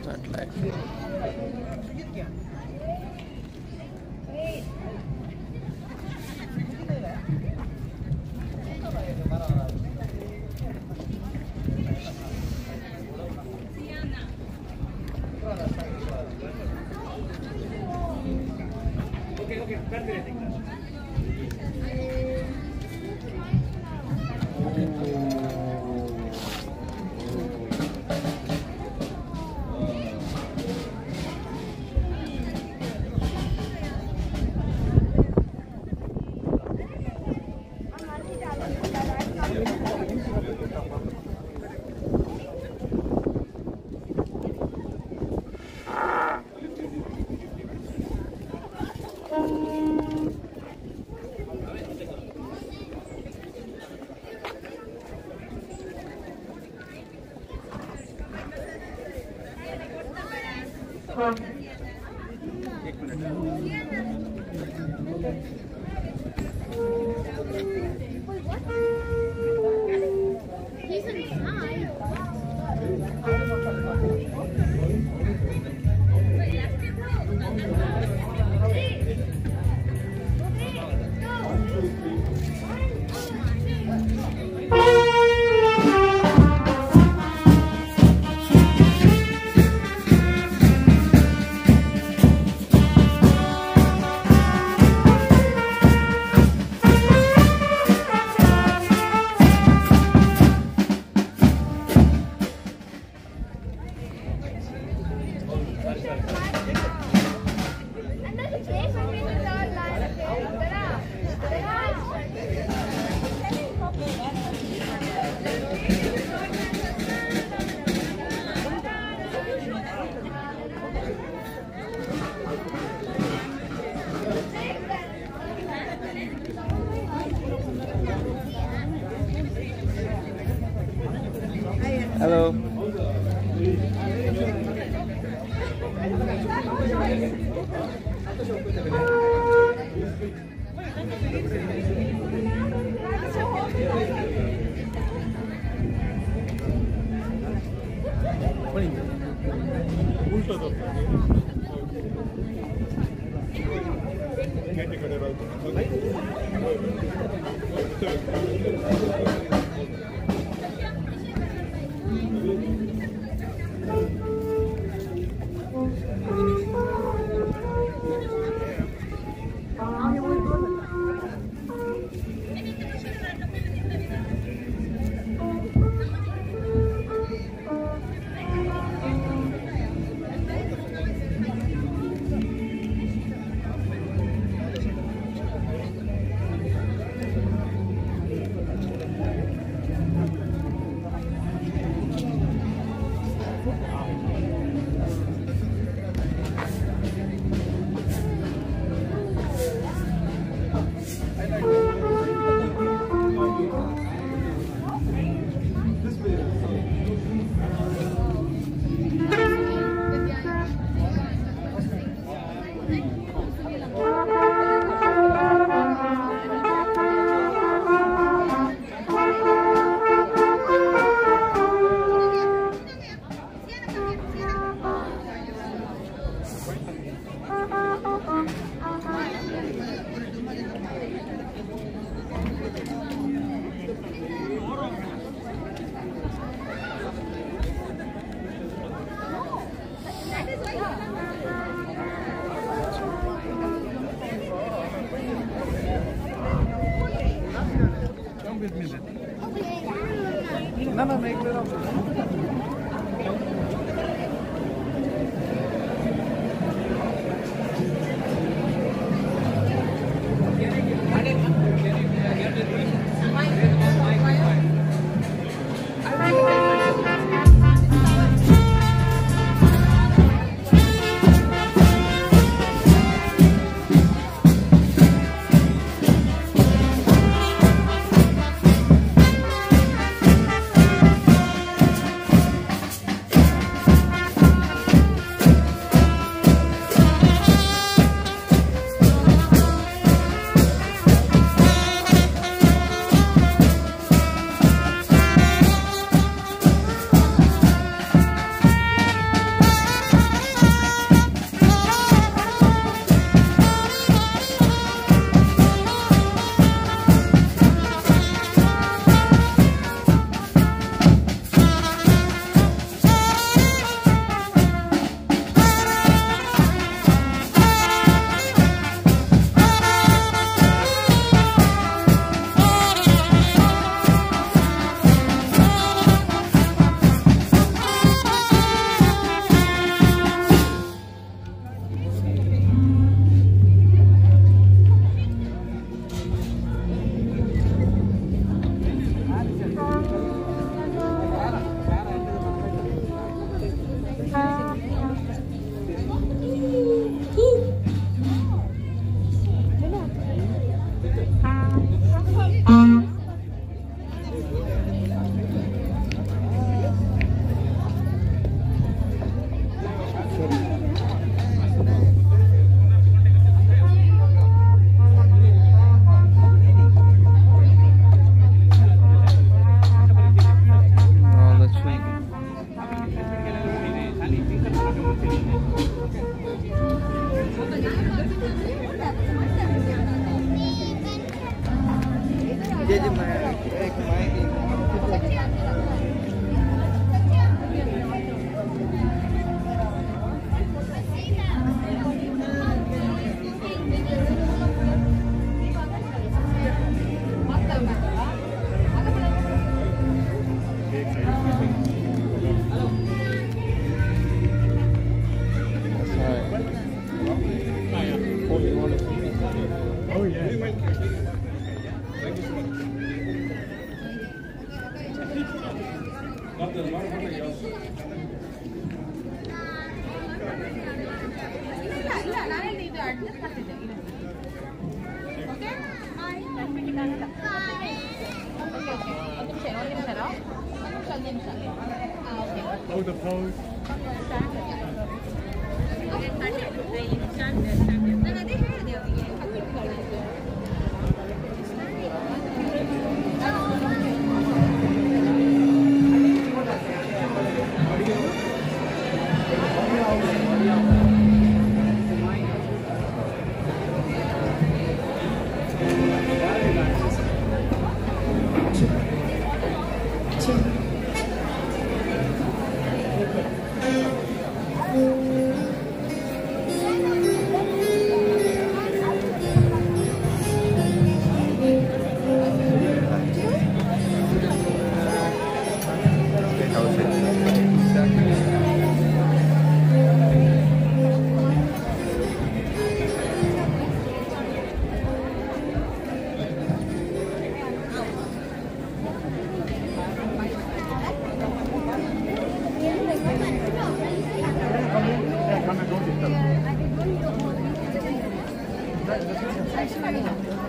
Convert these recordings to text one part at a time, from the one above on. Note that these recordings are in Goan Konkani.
Start live. He's inside. Hello. No, no, make it up. Hold the pose.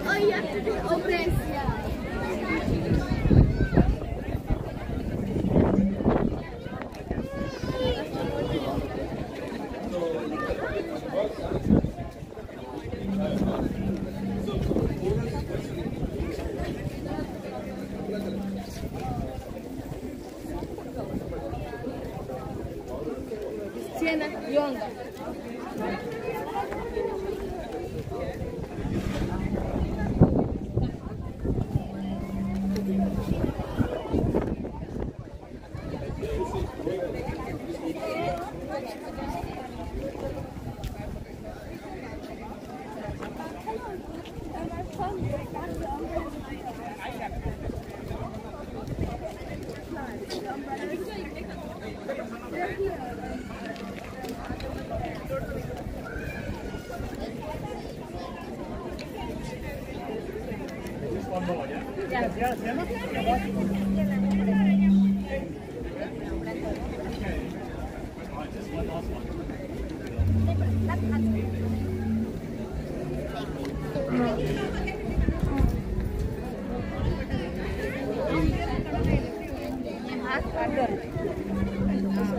Oh, you have to do open. Siena, Yonga.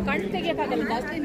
ಕಣ್ಣು ತೆಗಿಯಕ್ಕಾಗಲ್ಲ ಜಾಸ್ತಿ.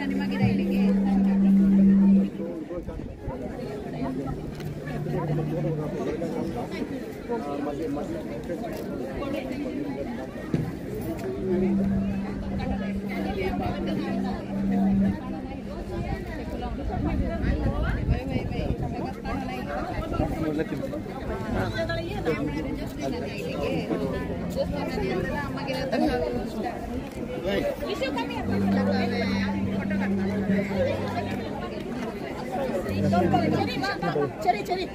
चली चली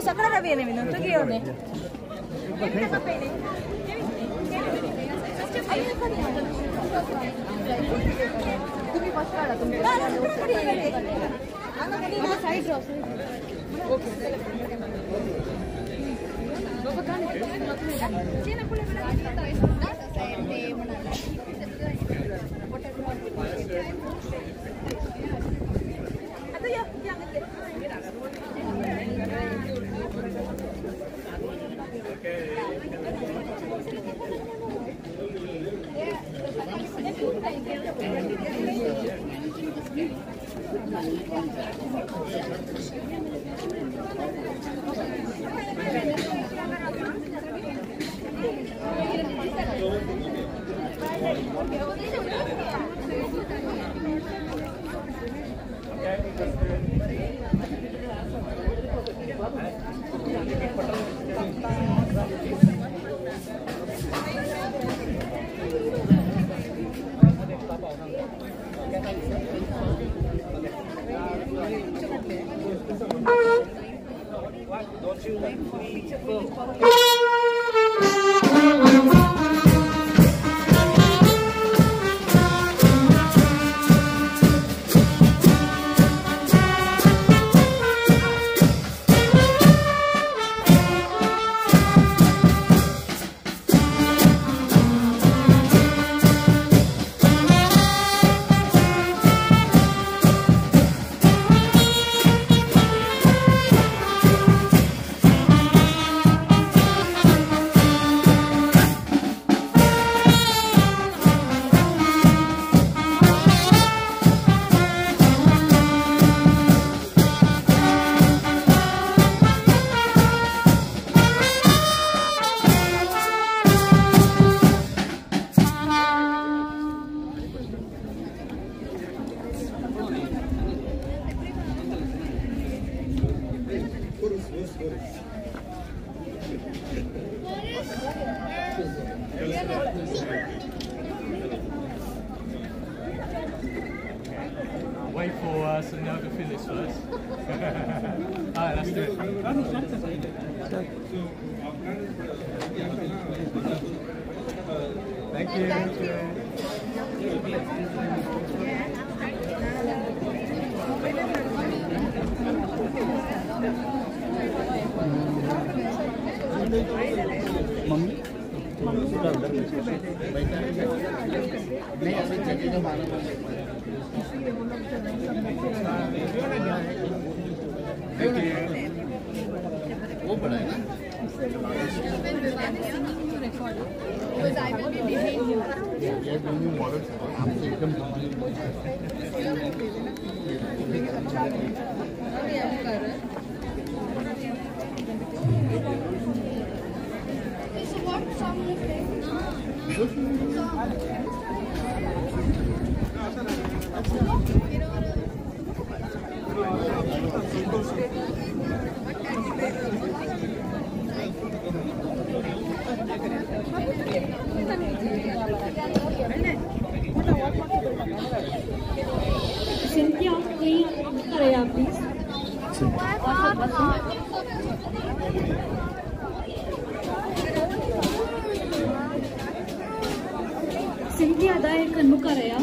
सगळं रवी आहे मी तू घेऊन तुम्ही फर्स्ट काढा तुम्ही side okay. Wait for Sunil to finish first. Alright, let's do it. Thank you. Thank you. Mummy वो बड़ा है ना। Cynthia, please, please. Cynthia, दायर कन्नुकारया.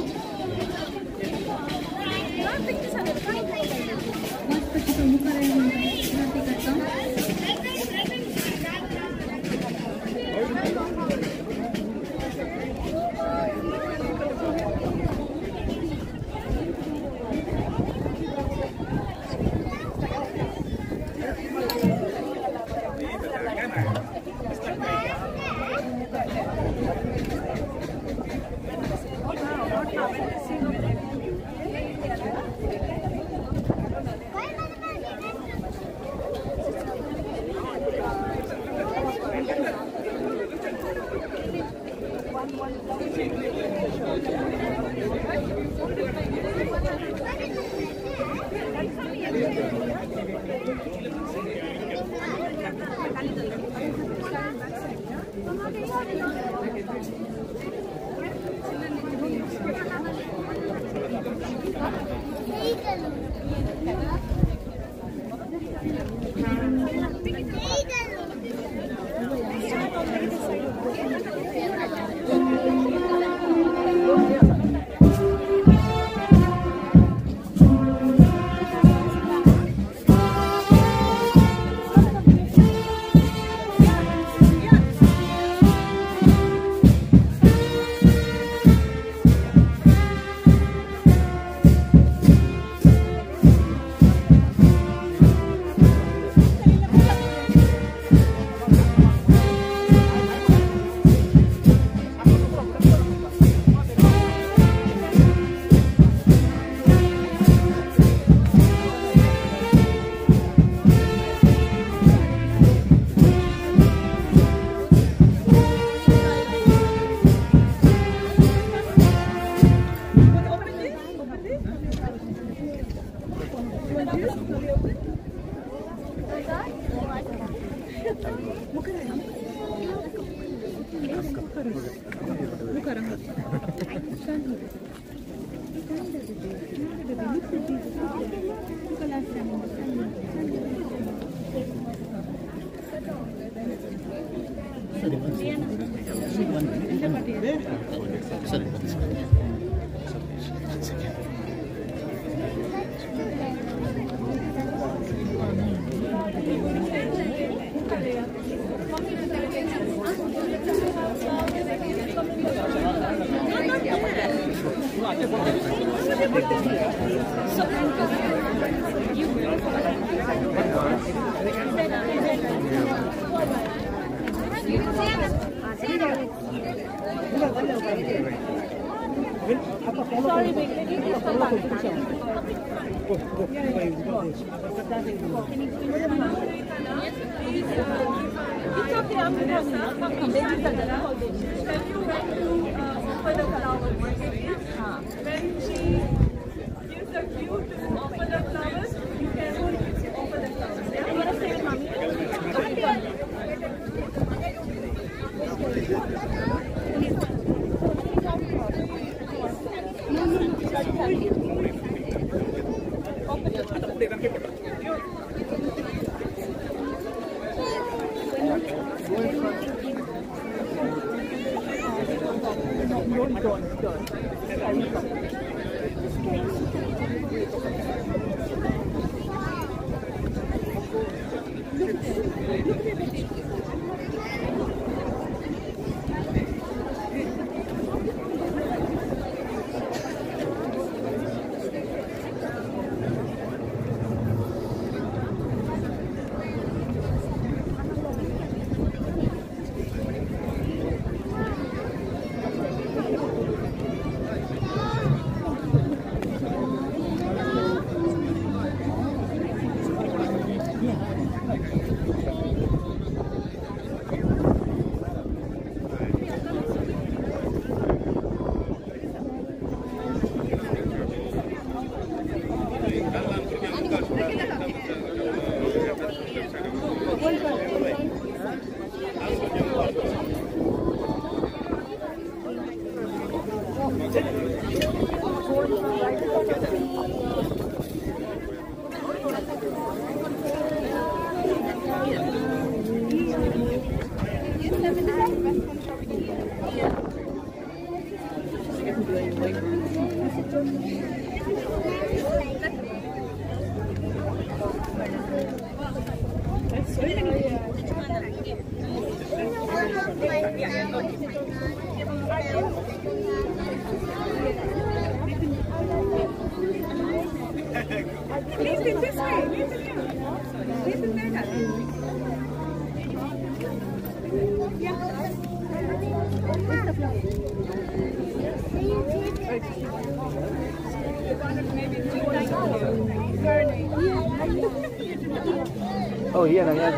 Oh iya nanya.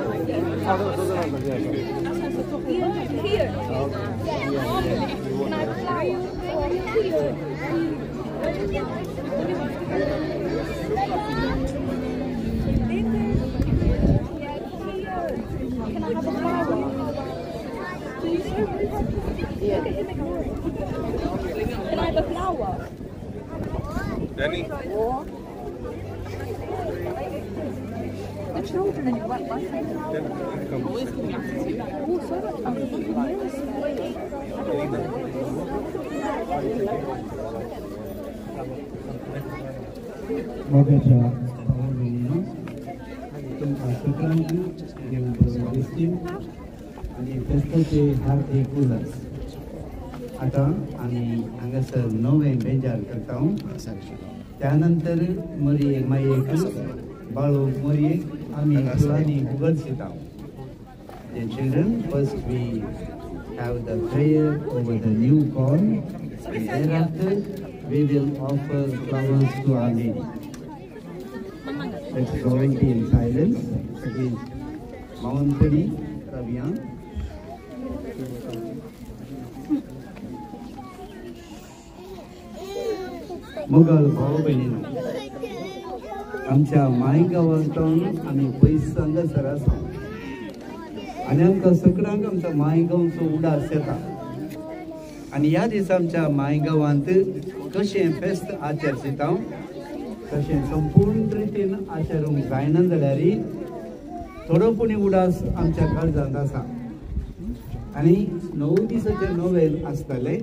Here. Can I have a flower? Can I have a flower? Danny? The children and you went like oh, so much. मोगाच्या भाऊ तुमकां सगळ्यांक देव बरें दिसतील आनी फेस्ताचे हार्दिक उल्हास. आतां आमी हांगासर नवें बेजार करता. त्यानंतर मरयेक मायेक बाळू मरयेक आमी फुलांनी उगडशिता. The children, first we have the prayer over the new corn, and thereafter we will offer flowers to Our Lady. Let's all be in silence. Again, Maunpadi, Raviyan. Mughal भाव भयणीनो, आमच्या मायगांवांतून आमी पयस हांगासर आसा आनी आमकां सगळ्यांक आमच्या मायगांवचो उडास येता. आनी ह्या दिसा आमच्या मायगांवांत कशें फेस्त आचरता तशें संपूर्ण रितीन आचरूंक जायना जाल्यार थोडो पुणी उडास आमच्या काळजांत आसा. आनी 9 दिसाचें नोवेल आसतलें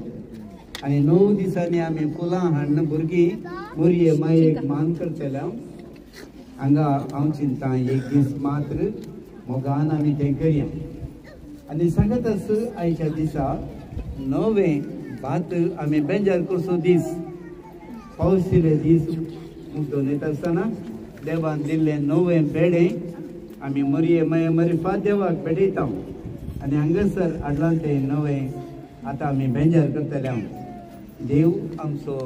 आनी 9 दिसांनी आमी फुलां हाडून भुरगीं मोरये मायेक मान करतले. हांगा हांव चिंता एक दीस मात्र मोगान आमी तें करया. आनी सांगत आस आयच्या दिसा नवें भात आमी बेंजार करचो दीस, पावसिले दीस मुद्दोन येता आसतना देवान दिल्लें नवें पेडें आमी मोरये माये मरिफा देवाक भेटयता आनी हांगासर हाडलां तें नवें आतां आमी बेंजार करतले. देव आमचो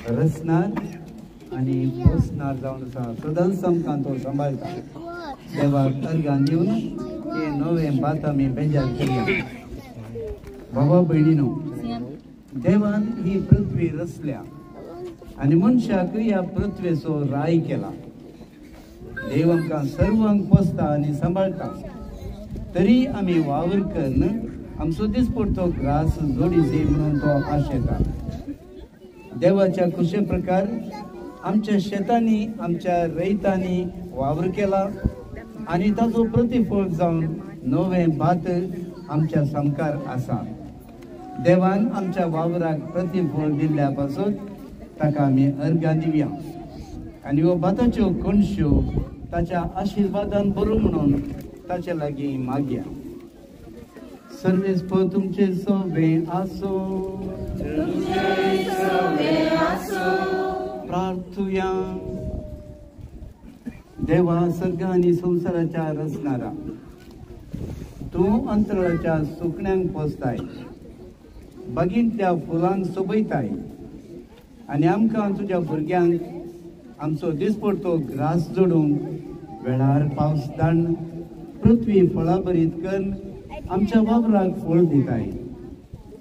रचणार आनी पोसणार जावन आसा, सदांच आमकां तो सांबाळटा. देवाक अर्गान दिवन हें नवें भात आमी बेंजार करया. बाबा भयणीनो, देवान ही पृथ्वी रचल्या आनी मनशाक ह्या पृथ्वेचो राय केला. देव आमकां सर्वांक पोसता आनी सांबाळटा, तरी आमी वावर करून आमचो दिसपडतो ग्रास जोडी जाय म्हणून तो आशेता. देवाच्या खुशे प्रकार आमच्या शेतांनी आमच्या रयतांनी वावर केला आनी ताचो प्रतिफळ जावन नवें भात आमच्या सामकार आसा. देवान आमच्या वावराक प्रतिफळ दिल्ल्या पासून ताका आमी अर्घां दिवया आनी ह्यो भाताच्यो कणश्यो ताच्या आशिर्वादान बरो म्हणून ताच्या लागीं मागया. सर्वेस्पर तुमचे सोबे आसो. प्रार्थुया. देवा सर्ग आनी संवसाराच्या रचणारा, तूं अंतराळाच्या सुकण्यांक पोसताय, बागेंतल्या फुलांक सोबयताय आनी आमकां तुज्या भुरग्यांक आमचो दिसपडतो ग्रास जोडूंक वेळार पावस धाडून पृथ्वी फळाभरीत करून आमच्या वावराक फळ दिताय.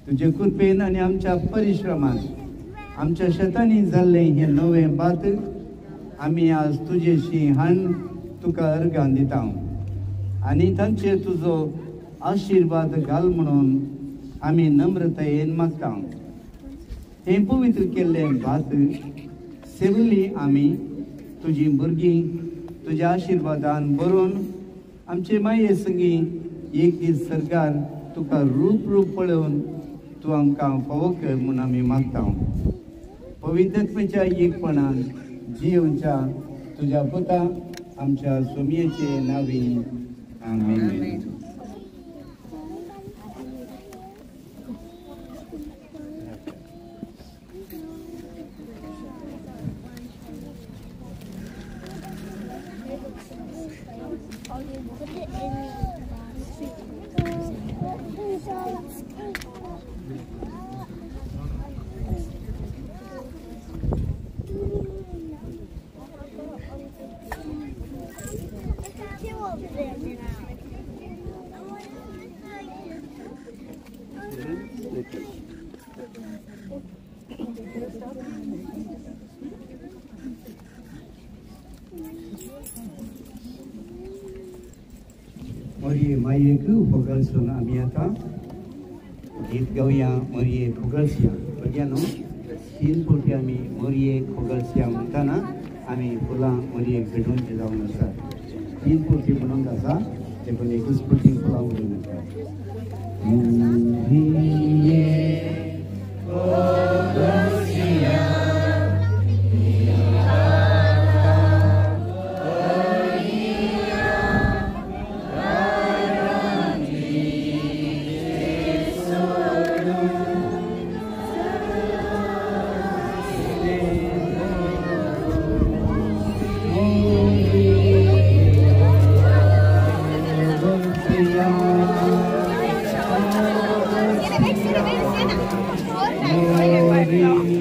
तुजे कृपेन आनी आमच्या परिश्रमान आमच्या शेतांनी जाल्लें हें नवें भात आमी आज तुजेशी हाडून तुका अर्गां दिता आनी तांचेर तुजो आशिर्वाद घाल म्हणून आमी नम्रतायेन मागता. हें पवित्र केल्लें भात सेवली आमी तुजी भुरगीं तुज्या आशिर्वादान बरोवन आमचे माये संगी एक दीस सरकार तुका रूप रूप पळोवन तूं आमकां फावो कर म्हूण आमी मागता. पवित्रत्वाच्या एकपणान जियोवच्या तुज्या पुता आमच्या सोमयेचे नावी. आमेन. मोरये मायेक फुगलसून आमी आतां गीत गावया. मोरये फुगलसिया भुरग्यांनो, 3 फावटी आमी मोरये फुगलसिया म्हणटाना आमी फुलां मोरयेक भेटोवची जावन आसा. 3 फावटी म्हणूंक आसा देखून एकूच फावटी फुलां उडोवन आसा. मोरये फुगलसिया Siena,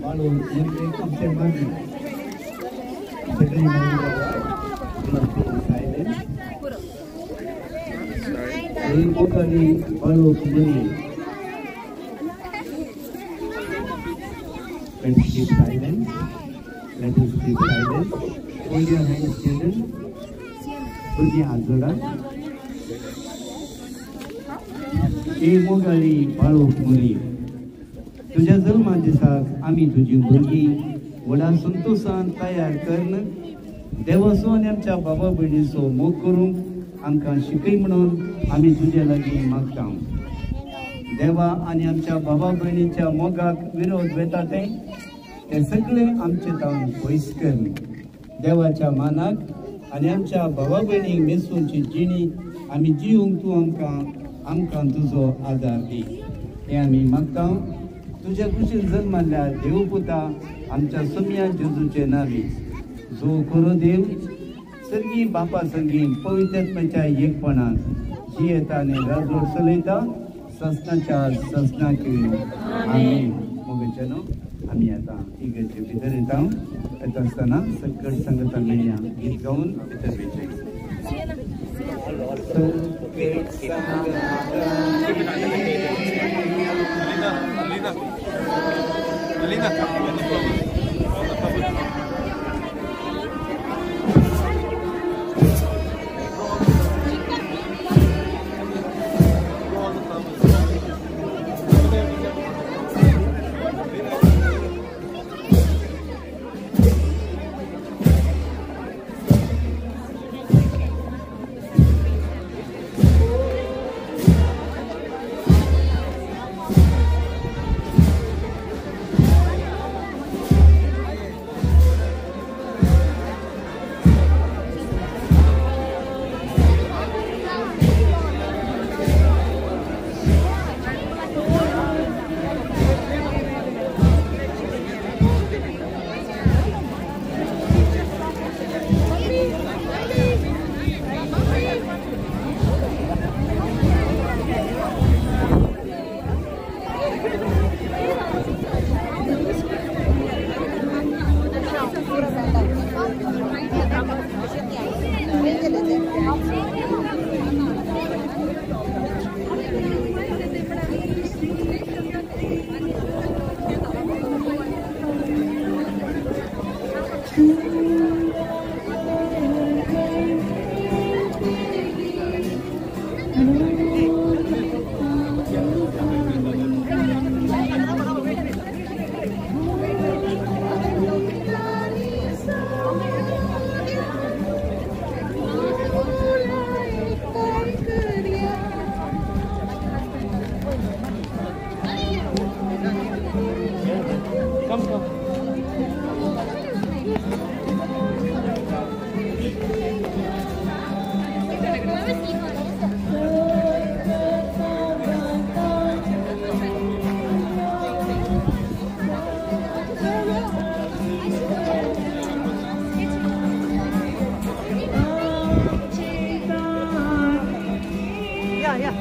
बाळू मुरयेक आमचें मागणें. सगळीं सायलेंस. ही मोगाली बाळू मुरये. Let's keep silence. Let us keep silence. Hold your hands, children. भुरगीं हात जोडात. ए मोगाळी बाळूक मुरये, तुज्या जल्मा दिसाक आमी तुजी भुरगीं व्हडा संतोशान तयार करून देवाचो आनी आमच्या बाबा भयणीचो मोग करूंक आमकां शिकय म्हणून आमी तुजे लागीं मागता. देवा आनी आमच्या बाबा भयणीच्या मोगाक विरोध वेता ते सगळे आमचे तावन पयस कर. देवाच्या मानाक आनी आमच्या बाबा भयणीक मेसूंची जिणी आमी जिवंक तूं आमकां आमकां तुजो आदार दी. हें आमी मागता तुज्या कुशीन जल्माल्ल्या देवपुता आमच्या सोम्या जेजूचे नांवी, जो खरो देव सर्गी बापा संगी पवित्रत्वाच्या एकपणान जियेता आनी राजवट चलयता ससनाच्या ससनाक. आमेन. मोगाच्यानो आमी आतां इगर्जे भितर येता. येता आसतना सकट संगता मेळया गीत गावन भितर वयचें. Alina, Alina, Yeah.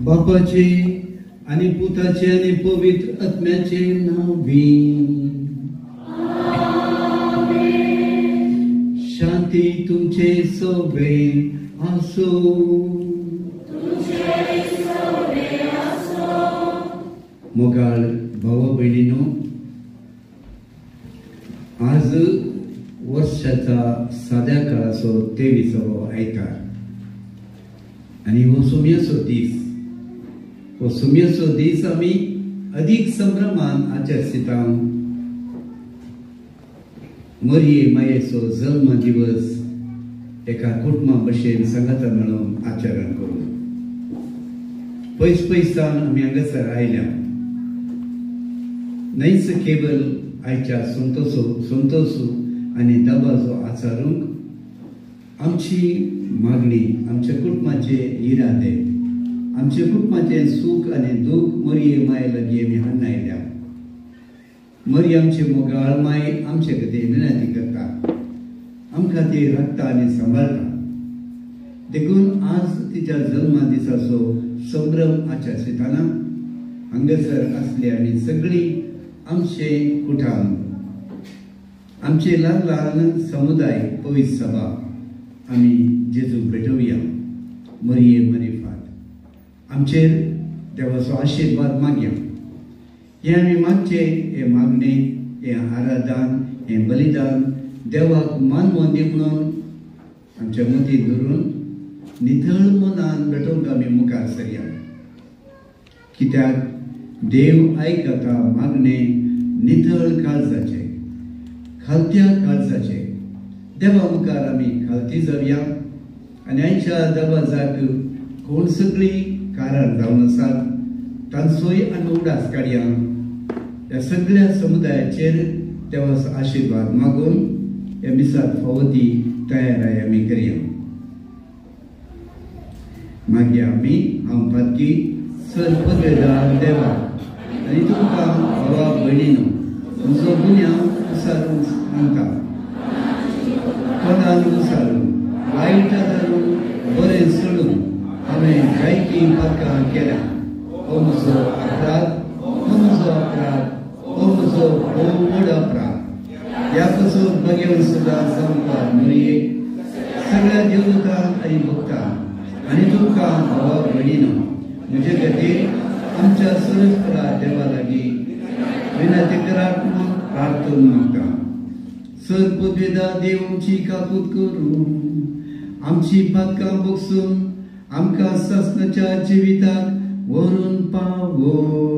बापाचे आणि पुताचे आणि पवित्र आत्म्याचे नावे शांती तुमचे सोबे आसो। मोगाळ भावा भयणीनो, आज वर्षाचा साध्या काळाचो 23वो आयतार आनी हो सुम्याचो दीस। हो सुम्याचो दीस आमी अदीक संभ्रमान आचरिता। मरिये मायेचो जल्म दिवस एका कुटुंबा भशेन सांगाता मेळून आचरण करूं। पयस पयसान आमी हांगासर आयल्या। न्हयच केवल आयच्या संतोसो आनी दबाजो आचारूंक आमची मागणी, आमच्या कुटुंबाचे इरादे, आमच्या कुटुंबाचें सूख आनी दूख मरिये माये लागीं आमी हाडून आयल्या। मरी आमची मोगाळ माय आमचे खातीर विनंती करता, आमकां ती राखता आनी सांबाळटा। देखून आज तिच्या जल्मा दिसाचो संभ्रम आचरितना हांगासर आसले आमी सगळीं आमचे कुटाम, आमचे ल्हान ल्हान समुदाय पवित्र सभा आमी जेजूक भेटोवया। मरिये मरिफात आमचेर देवाचो आशिर्वाद मागया। हें आमी मागचें, हें मागणें, हें आराधन, हें बलिदान देवाक मानवोन दी म्हणून आमच्या मतींत धरून नितळ मनान भेटोवंक आमी मुखार सरया। कित्याक देव आयकता मागणें नितळ काळजाचें, खालत्या काळजाचें। देवा मुखार आमी खालती जावया आनी आयच्या दबाजाक कोण सगळीं कारण जावन आसात तांचोय आमी उडास काडया। ह्या सगळ्या समुदायाचेर देवाचो आशिर्वाद मागून ह्या मिसाक फावो ती तयाराय आमी करया। मागीर आमी हांव पातकी सर पदवेदार देवा आनी तुमकां भावा भयणीनो म्हजो गुन्यांव विसरून सांगता। बरान घुसारून वायट धरून बरें सोडून हांवें जायतीं पातकां केल्या. हो म्हजो अपराध, हो म्हजो अपराध, हो म्हजो भोव व्हड अपराध. ह्या पासून बगेवन सुद्दां जावपाक मरयेक सगळ्या देवदूतांक आनी भक्तांक आनी तुमकां भावा भयणीनो म्हजे खातीर आमच्या सुरेशपरा देवा लागीं विनंती करात म्हणून प्रार्थना मागता. सर पदवेदा देव आमची काकूत करूं, आमची पातकां बगसून आमकां सासणाच्या जिविताक व्हरून पावो.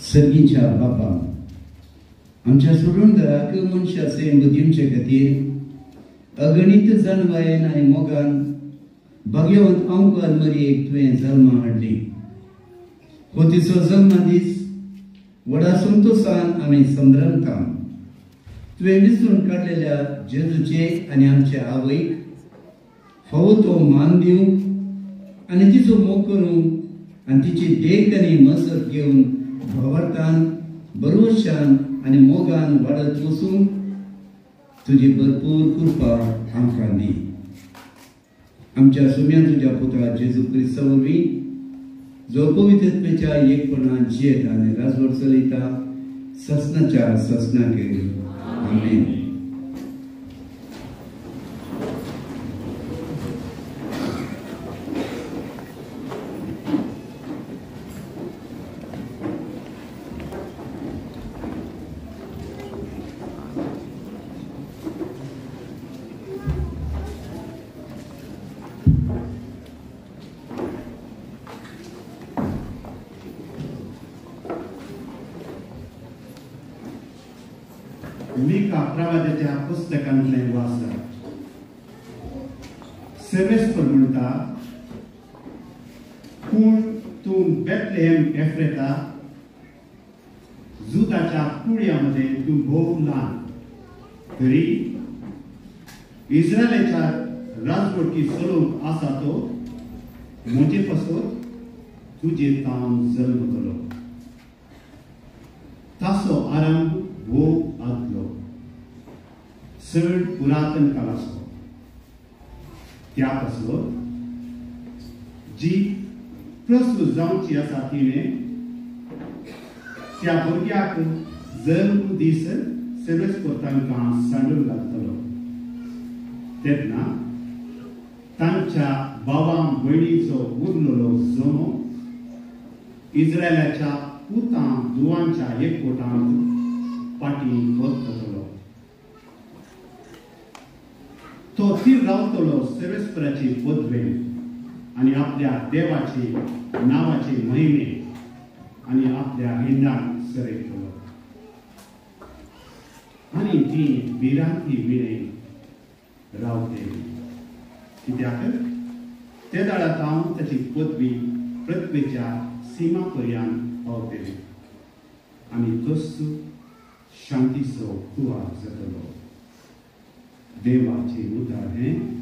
सर्गीच्या बापा, आमच्या सोडूनदाराक मनशा सैम दिवचे खातीर अगणीत जाणवायेन आनी मोगान भाग्यवंत अंकुर मरयेक तुवें जल्मा हाडली. हो तिचो जल्मा दीस व्हडा संतोशान आमी संभ्रमता. तुवें विसरून काडलेल्या जेजूचे आनी आमचे आवयक फावो तो मान दिवंक आनी तिचो मोग करूंक आनी तिची देख आनी मजत घेवन भावार्थान बरोवशान आनी मोगान वाडत वचूंक तुजी भरपूर कृपा आमकां दी. आमच्या सुम्या तुज्या पुता जेजू क्रिस्ता वरवीं जो पवित्रत्वेच्या एकपणान जियेता आनी राजवट चलयता ससनाच्या ससनाक. आमेन. मीका प्रवादाच्या पुस्तकांतलें वाचप. सेवेस्पर म्हणटा, पूण तूं बेथलेहेम एफ्रेता जुदाच्या कुळया मदें तूं भोव ल्हान, तरी इस्रायलाच्या राजवटी चलोवंक आसा तो म्हजे पासत तुजे तावन जल्मतलो. ताचो आरंभ भोव आदलो, चड पुरातन काळाचो. त्या पासत जी प्रस्तूत जावची आसा तिणें त्या भुरग्याक जल्म दीस सेवेस्पर तांकां सांडून घालतलो. तेन्ना तांच्या बाबा भयणीचो उरलेलो जमो इस्रायलाच्या पुतां धुवांच्या एकवटांत पाटी वतलो. तो थीर रावतलो सेवेस्पराची पदवे आनी आपल्या देवाची नांवाची महिमे आनी आपल्या हिंडाक सरयतलो. आनी ती भिरांती विणे रावते, कित्याक ते दाळांत हांव ताची पदवी पृथ्वेच्या सीमा पर्यंत पावतली आनी तोच शांतीचो कुवार जातलो. देवाचे उदार हें.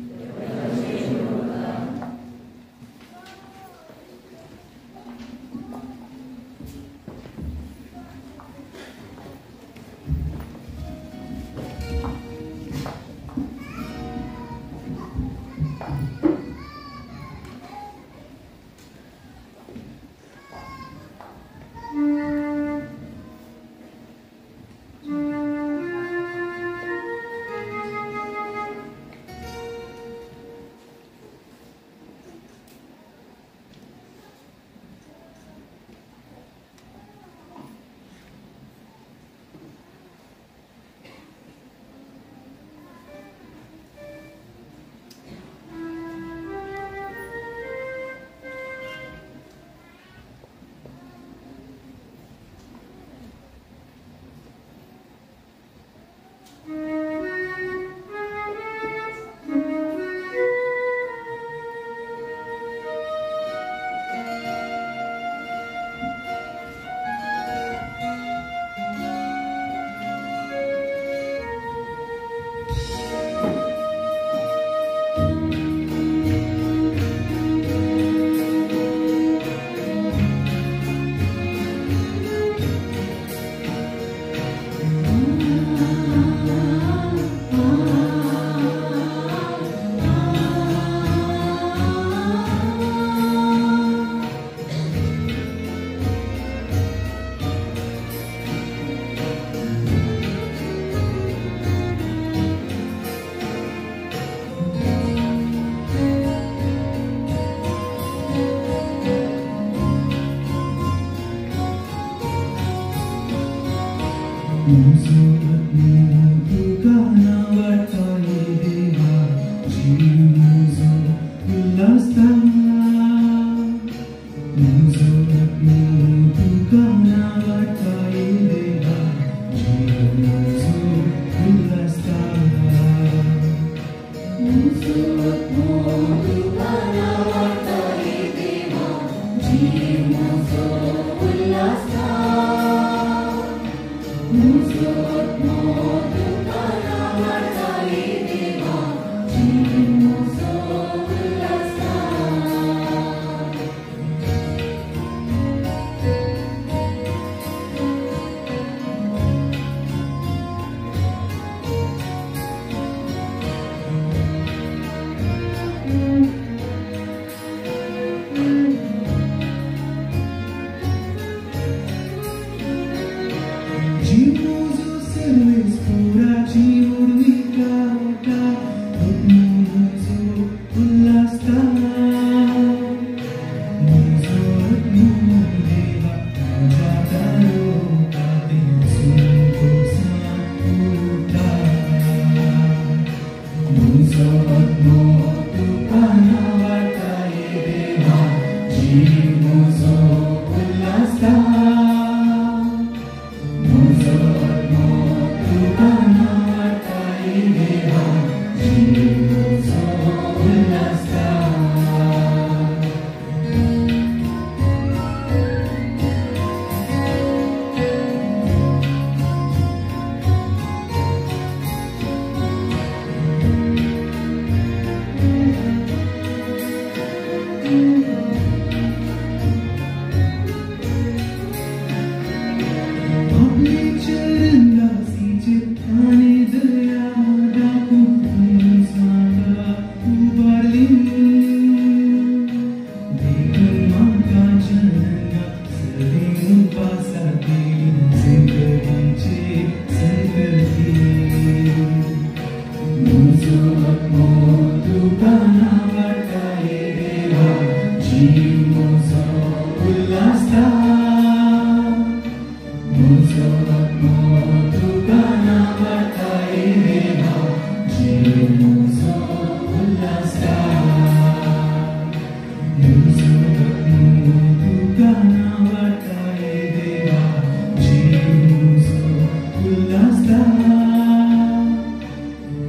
उल्हासता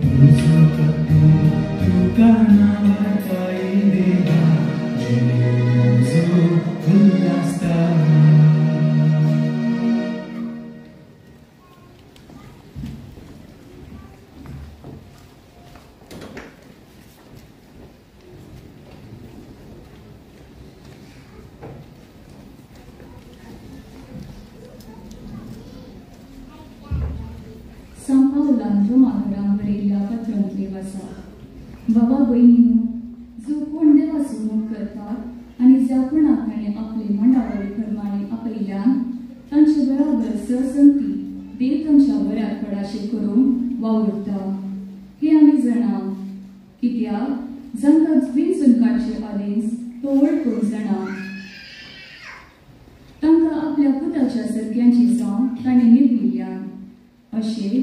तुजो तुका नांवाताय देवा जिणें म्हजो उल्हासता. बाबा भयणीनो, जो कोण देवाचो मोग करतात आनी ज्या कोणाक ताणें आपले मांडावळी प्रमाणे आपयल्यान तांचे बराबर सहसंती देव तांच्या बऱ्याक पडाशें करूंक वावुरता हें आमी जाणा. कित्याक जांकां विंचून काडचे आदेस तो वळखूंक जाणा, तांकां आपल्या पुताच्या सारक्यांची जावं ताणें निर्मिल्यान. अशें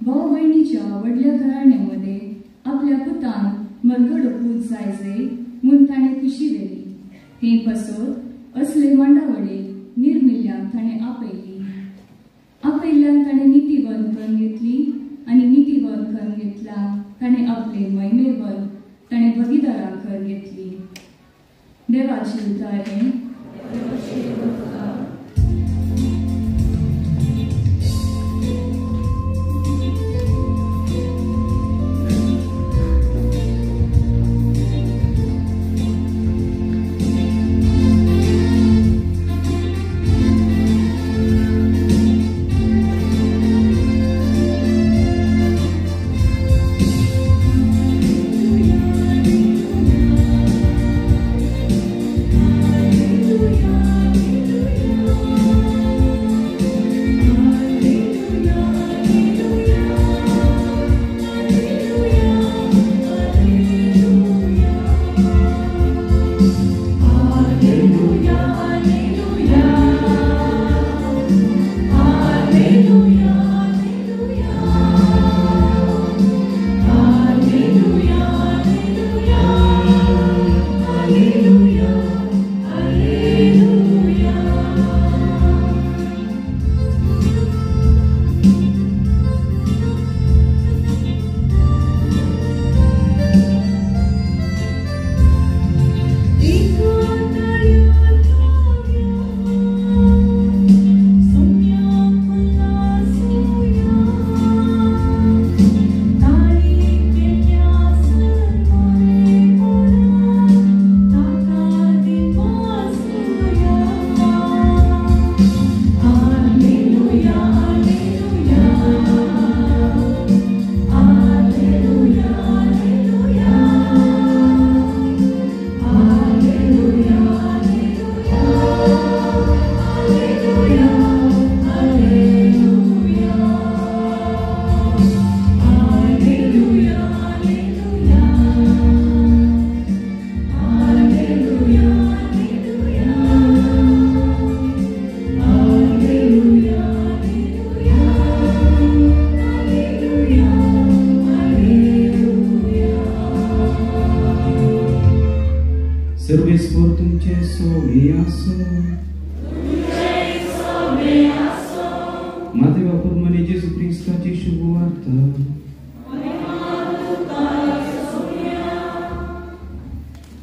भाव भयणीच्या व्हडल्या घराण्या मदें आपल्या पुतान मलगडो पूत जायजे म्हूण ताणें खुशी वेली. हे पासत असले मांडावळीक निर्मिल्ल्यांक ताणें आपयली. आपयल्ल्यांक ताणें नितीवंत करून घेतली आनी नितीवंत करून घेतल्या ताणें आपले महिमेवंत ताणें भगिदारांक करून घेतली. देवाची उतर हें.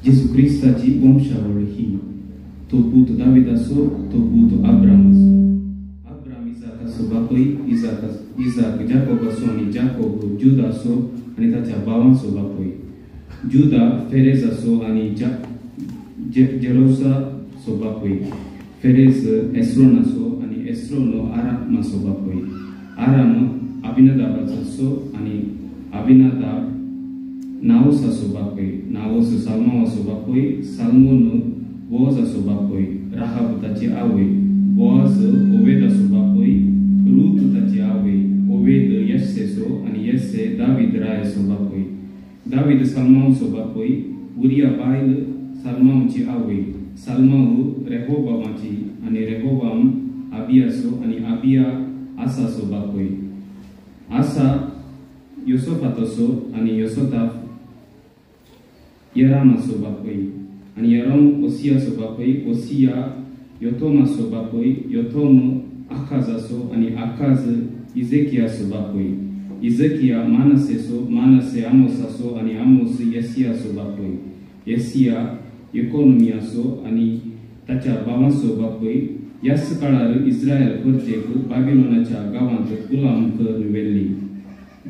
Gesù Cristaची वंशावळ ही. तो पूत दाविदाचो, तो पूत अब्रामाचो. अब्राम इजाकाचो बापूय, इजाक जाकोबाचो आनी जाकोब जुदाचो आनी ताच्या भावांचो बापूय. जुदा फेरेजाचो आनी जेरोसाचो बापूय. फेरेज एस्रोनाचो आनी एस्रोनो आरामाचो बापूय. आराम अबिनादाबाचो आनी अबिनादाब नाओसाचो बापूय. नाओस साल्मावाचो बापूय. साल्मोन बोअजाचो बापूय. राहाब ताची आवय. बोअज ओवेदाचो बापूय. रूत ताची आवय. ओवेद यस्सेचो आनी यस्से दावीद रायाचो बापूय. दावीद साल्मांवचो बापूय. उरिया बायल साल्मांवची आवय. साल्मांव रेहोबामाची आनी रेहोबाम आबियाचो आनी आबिया आसाचो बापूय. आसा योसोफाताचो आनी योसोताफ येरामाचो बापूय आनी येराम ओसियाचो बापूय. ओसिया योतोमाचो बापूय. योतोम आखाजाचो आनी आखाज इजेकियाचो बापूय, इजकिया मानसेचो, मानसे आमोसाचो आनी आमोस येसियाचो बापूय, येसिया इकोनोमियाचो आनी ताच्या भावांचो बापूय. ह्याच काळार इस्रायल परजेक बाबिलोनाच्या गांवांत गुलाम करून व्हेल्ली.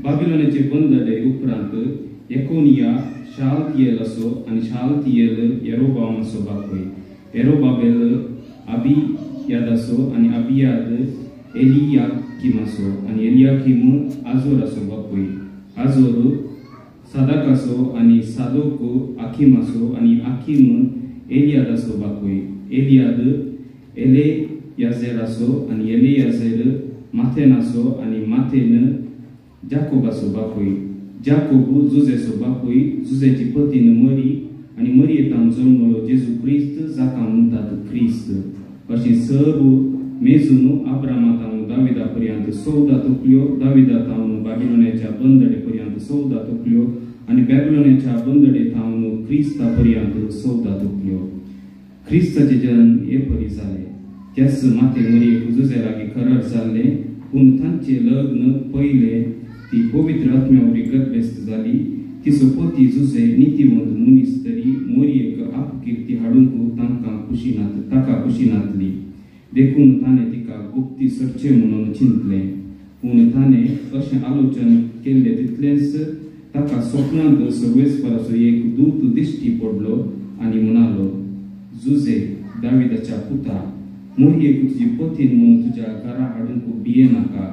बाबिलोनाचे बंदले उपरांत एकोनिया शालतियेलाचो आनी शालतियेल येरोबामाचो बापूय, येरोबाबेल अबियादाचो आनी अबियाद एलियाकिमाचो आनी एलियाकिम आजोराचो बापूय, आजोर सादाकाचो आनी सादोक आखिमाचो आनी आखीम एलियादाचो बापूय, एलियाद एलेयाझेराचो आनी एलेयाझेर माथेनाचो आनी माथेन जाकोबाचो बापूय, जाकोब जुजेचो बापूय, जुजेची पतीन मरी आनी मरयेतान जल्मलो जेजू क्रिस्त जाका म्हणटात क्रिस्त. अशें सर्व मेजून आब्रामा तावन दाविदा पर्यंत 14 तकल्यो, दाविदा तावन बाबिलोनाच्या बंदडे पर्यंत 14 तकल्यो आनी बाबिलोनाच्या बंदडे तावन क्रिस्ता पर्यंत 14 तकल्यो. क्रिस्ताचे जन्म हे परी जाले. त्याच माते मरयेक जुजे लागीं करार जाल्लें, पूण तांचें लग्न पयलें ती पवित्र आत्म्या वरवीं गर्भेस्त जाली. तिचो पती जुजे नितीवंत मनीस तरी मोरयेक आपकिर्ती हाडूंक तांकां खुशी ताका खुशी नातली, देखून ताणें तिका गुप्ती सरचें म्हणून चिंतलें. पूण ताणें अशें आलोचन केल्लें तितलेंच ताका स्वप्नांत सर्वेस्पराचो एक दूत दिश्टी पडलो आनी म्हणालो, जुजे दाविदाच्या पुता, मोरयेक तुजी पतीन म्हणून तुज्या घरा हाडूंक भियेनाका,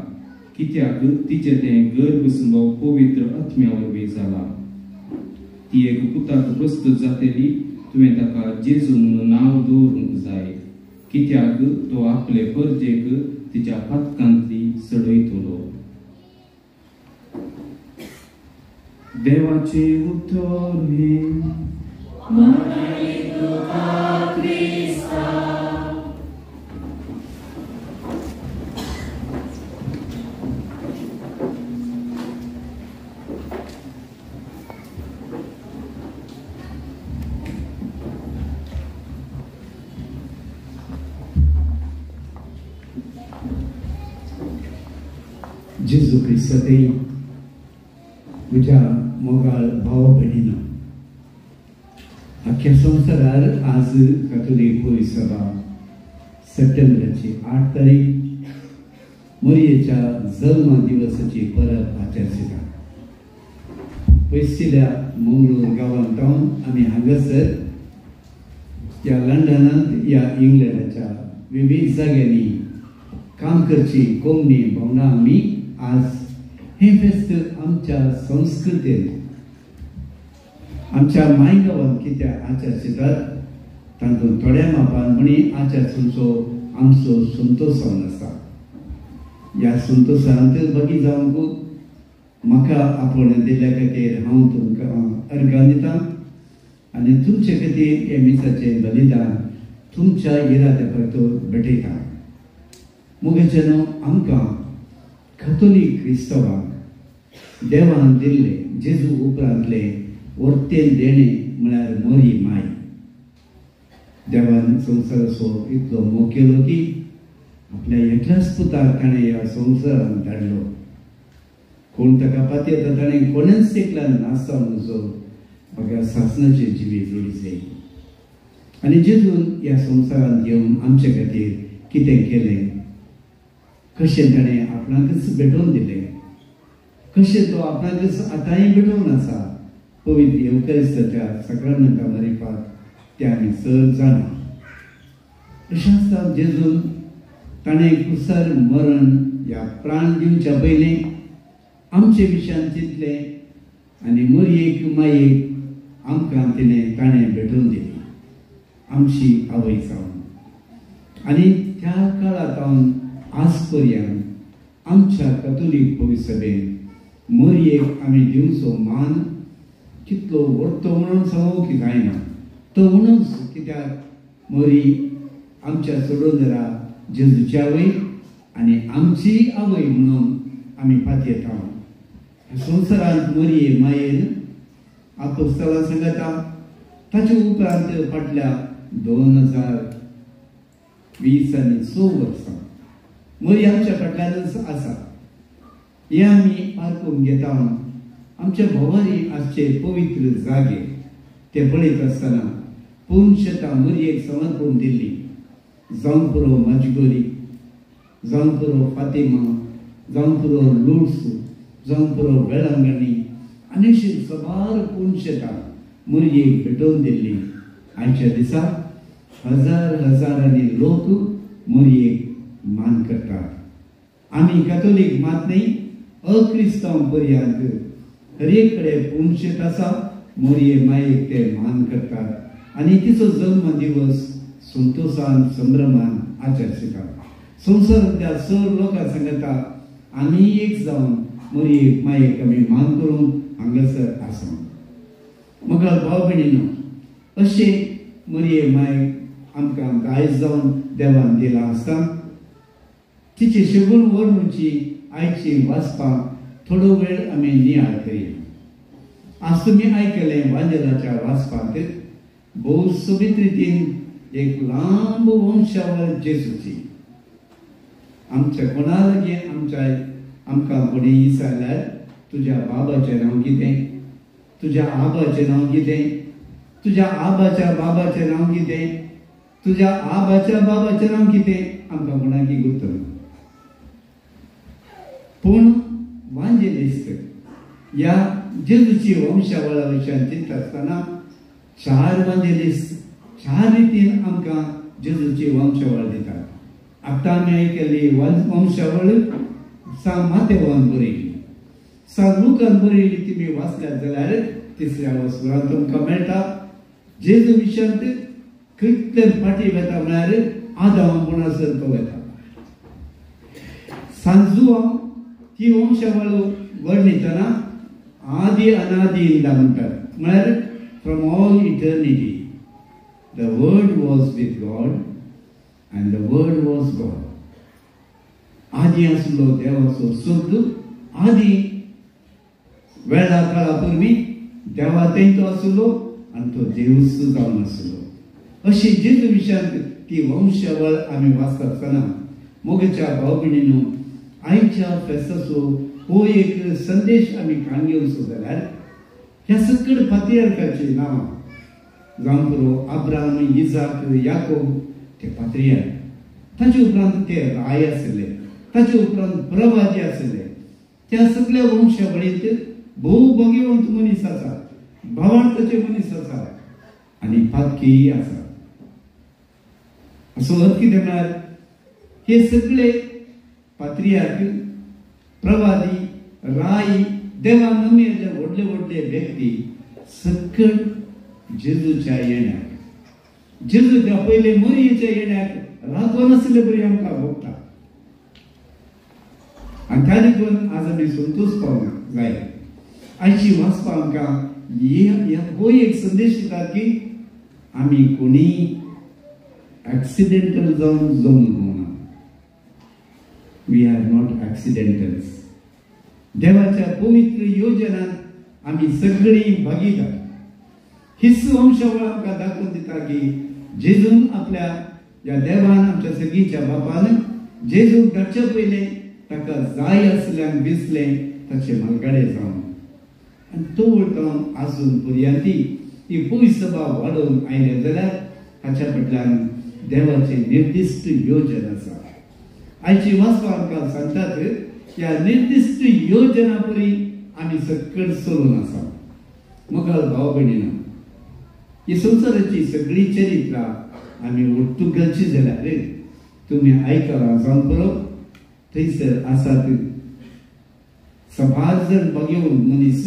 कित्याक तिचें तें गर्भ संभव पवित्र आत्म्या वरवीं जाला. ती एक पुताक प्रस्तुत जातली, तुवें ताका जेजू म्हणून नांव दवरूंक जाय, कित्याक तो आपले परजेक तिच्या पातकांतली सडयतलो. देवाचें उतर हें. जेजू क्रिस्तांतय म्हज्या मोगाळ भाव भयणीनो, अख्ख्या संवसारार आज कातोलीक पवित्र सभा सप्टेंबराची 8 तारीख मोरयेच्या जल्म दिवसाची परब आचरिता. पयसिल्या मंगळूर गांवांत जावन आमी हांगासर ह्या लंडनांत ह्या इंग्लंडाच्या विविध जाग्यांनी काम करची कोंकणी भावना आमी आज हें फेस्त आमच्या संस्कृतेन आमच्या मायगांवांत कित्याक आचरितात तातूंत थोड्या मापान म्हणी आचरचो आमचो संतोश जावन आसा. ह्या संतोशांत भगी जावंक म्हाका आपोवणें दिल्ल्या खातीर हांव तुमकां अर्गां दितां आनी तुमचे खातीर हें मिसाचें बलिदान तुमच्या इराद्या परतो भेटयता. मोगाचे न्हू आमकां कथोलीक क्रिस्तांवांक देवान दिल्ले जेजू उपरांतले वर्तेन देणें म्हळ्यार मोरी माय. देवान संवसाराचो इतलो मोग केलो की आपल्या एकल्याच पुताक ताणें ह्या संवसारांत धाडलो. कोण ताका पातयेता ताणें कोणेंच एकल्यान नासता म्हणचो बघा सासणाचें जिवीत जोडी जाय. आनी जेजून ह्या संवसारांत येवन आमचे खातीर कितें केलें, कशें ताणें आपणाकच भेटोवन दिलें, कशें तो आपणाकच आतांय भेटोवन आसा पवित्र येवकारिस्ताच्या साक्रामेंता मारिफात तें आमी चड जाणा. अशें आसता जेजून ताणें कुसार मरण ह्या प्राण दिवच्या पयलीं आमचे विशयान चिंतलें आनी मोरयेक मायेक आमकां तिणें ताणें भेटोवन दिली आमची आवय जावन. आनी त्या काळा सावन आज पर्यंत आमच्या कथोलीक पवित्र सभेन मोरयेक आमी दिवचो मान कितलो व्हडतो म्हणून सांगूंक की जायना, तो म्हणूनच कित्याक मोरी आमच्या सोडून जरा जेजूची आवय आनी आमची आवय म्हणून आमी पातयेता. संवसारांत मोरये मायेन आपोस्तलां सांगता ताचे उपरांत फाटल्या 2020 आनी 6 वर्सां मोरी आमच्या फाटल्यानच आसा. हे आमी पारखून घेता. आमच्या भोवारी आसचे पवित्र जागे ते पळयत आसतना पुनशेतां मोरयेक समर्पण दिल्ली, जावं पुरो मजगोरी, जावं पुरो फातिमा, जावं पुरो लुड्स, जावं पुरो वेळांगणी आनी अशी सबार पुनशेतां मोरयेक भेटोवन दिल्ली. आयच्या दिसा हजार हजारांनी लोक मोरयेक मान करतात. आमी कॅथोलीक मात न्ही, अक्रिस्तांव पर्यंत हर एक कडेन पुनशेत आसा, मोरये मायेक ते मान करतात आनी तिचो जल्म दिवस संतोशान संभ्रमान आचरितात. संवसारांतल्या चड लोकां सांगता आमी एक जावन मोरयेक मायेक आमी मान करूंक हांगासर आसा. मगळ भाव भयणीनो, अशें मोरये मायेक आमकां दायज जावन देवान दिलां आसता. तिची शगुन वर्णूची आयची वाचपाक थोडो वेळ आमी नियाळ करया. आज तुमी आयकलें वांजेलाच्या वाचपांत भोव सोबीत रितीन एक लांब वंशावळ जेजूची. आमच्या कोणा लागीं आमच्या आमकां कोणी विचारल्यार तुज्या बाबाचें नांव कितें, तुज्या आबाचें नांव कितें, तुज्या आबाच्या बाबाचें नांव कितें, तुज्या आबाच्या बाबाचें नांव कितें, आमकां कोणाकी गुर्त. पूण वांजेलिस्त ह्या जेजूची वंशावळा विशयान चिंतता आसतना चार वांजेलिस्त चार रितीन आमकां जेजूची वंशावळ दितात. आतां आमी आयकल्ली वंशावळ सा मातेवान बरयली, सा लुकान बरयली. तुमी वाचल्यात जाल्यार तिसऱ्या वसुरान तुमकां मेळटा जेजू विशयांत कितले फाटीं वेता म्हळ्यार आदाम म्हणसर तो वेता. सांजुआंव ही वंशावळ वर्णितना आदी अनादी इंदा म्हणटात, म्हळ्यार from all eternity the word was with God and the word was God. आदी आसलो देवाचो शब्द, आदी वेळा काळा पूर्वी देवा थंय तो आसलो आनी तो देवूच जावन आसलो. अशी जेजू विशयांत ती वंशावळ आमी वाचता आसतना मोगच्या भाव भयणीनो, आयच्या फेस्ताचो हो एक संदेश आमी कान घेवचो जाल्यार ह्या सकड पात्रियार्काची नांवां जावं पुरो अब्राहम, इजाक, याकोब ते पात्रियार्क, ताचे उपरांत ते राय आशिल्ले, ताचे उपरांत प्रवादी आशिल्ले. त्या सगळ्या वंशावळींत भोव भगेवंत मनीस आसा, भावार्थाचे मनीस आसा आनी पातकीय आसा. असो अर्थ कितें म्हळ्यार हे सगळे पात्रियार्क, प्रवादी, राय, देवान नमिल्ले व्हडले व्हडले व्यक्ती सकळ जेजूच्या येण्याक, जेजूच्या पयले मोरयेच्या येण्याक राखून आसले बरी आमकां भोगता. आनी त्या देखून आज आमी संतोश पावंक जाय. आयची वाचपा आमकां हो एक संदेश दिता की आमी कोणी एक्सिडेंटल जावन जमूंक ना. We are not accidentals. देवाच्या पवित्र योजनांत आमी सगळीं भागीदार. हीच वंशावळ आमकां दाखोवन दिता की जेजून आपल्या ह्या देवान आमच्या सगळींच्या बापान जेजूक धाडचे पयलें ताका जाय आसल्यान दिसलें ताचे मालगाडे जावन आनी तो वळटावन आजून पर्यंत ती पयसभा वाडोवन आयल्या जाल्यार ताच्या फाटल्यान देवाचें निर्दिश्ट योजन आसा. आयची वाचपा आमकां सांगतात ह्या निर्दिश्ट योजना परी आमी सकळ चलून आसा. मोगाळ भाव भयणीनो, ही संवसाराची सगळी चरित्रां आमी ಒಟ್ಟು घालची जाल्यार तुमी आयकलां जावन पुरो थंयसर आसात सभार जण बघेवन मनीस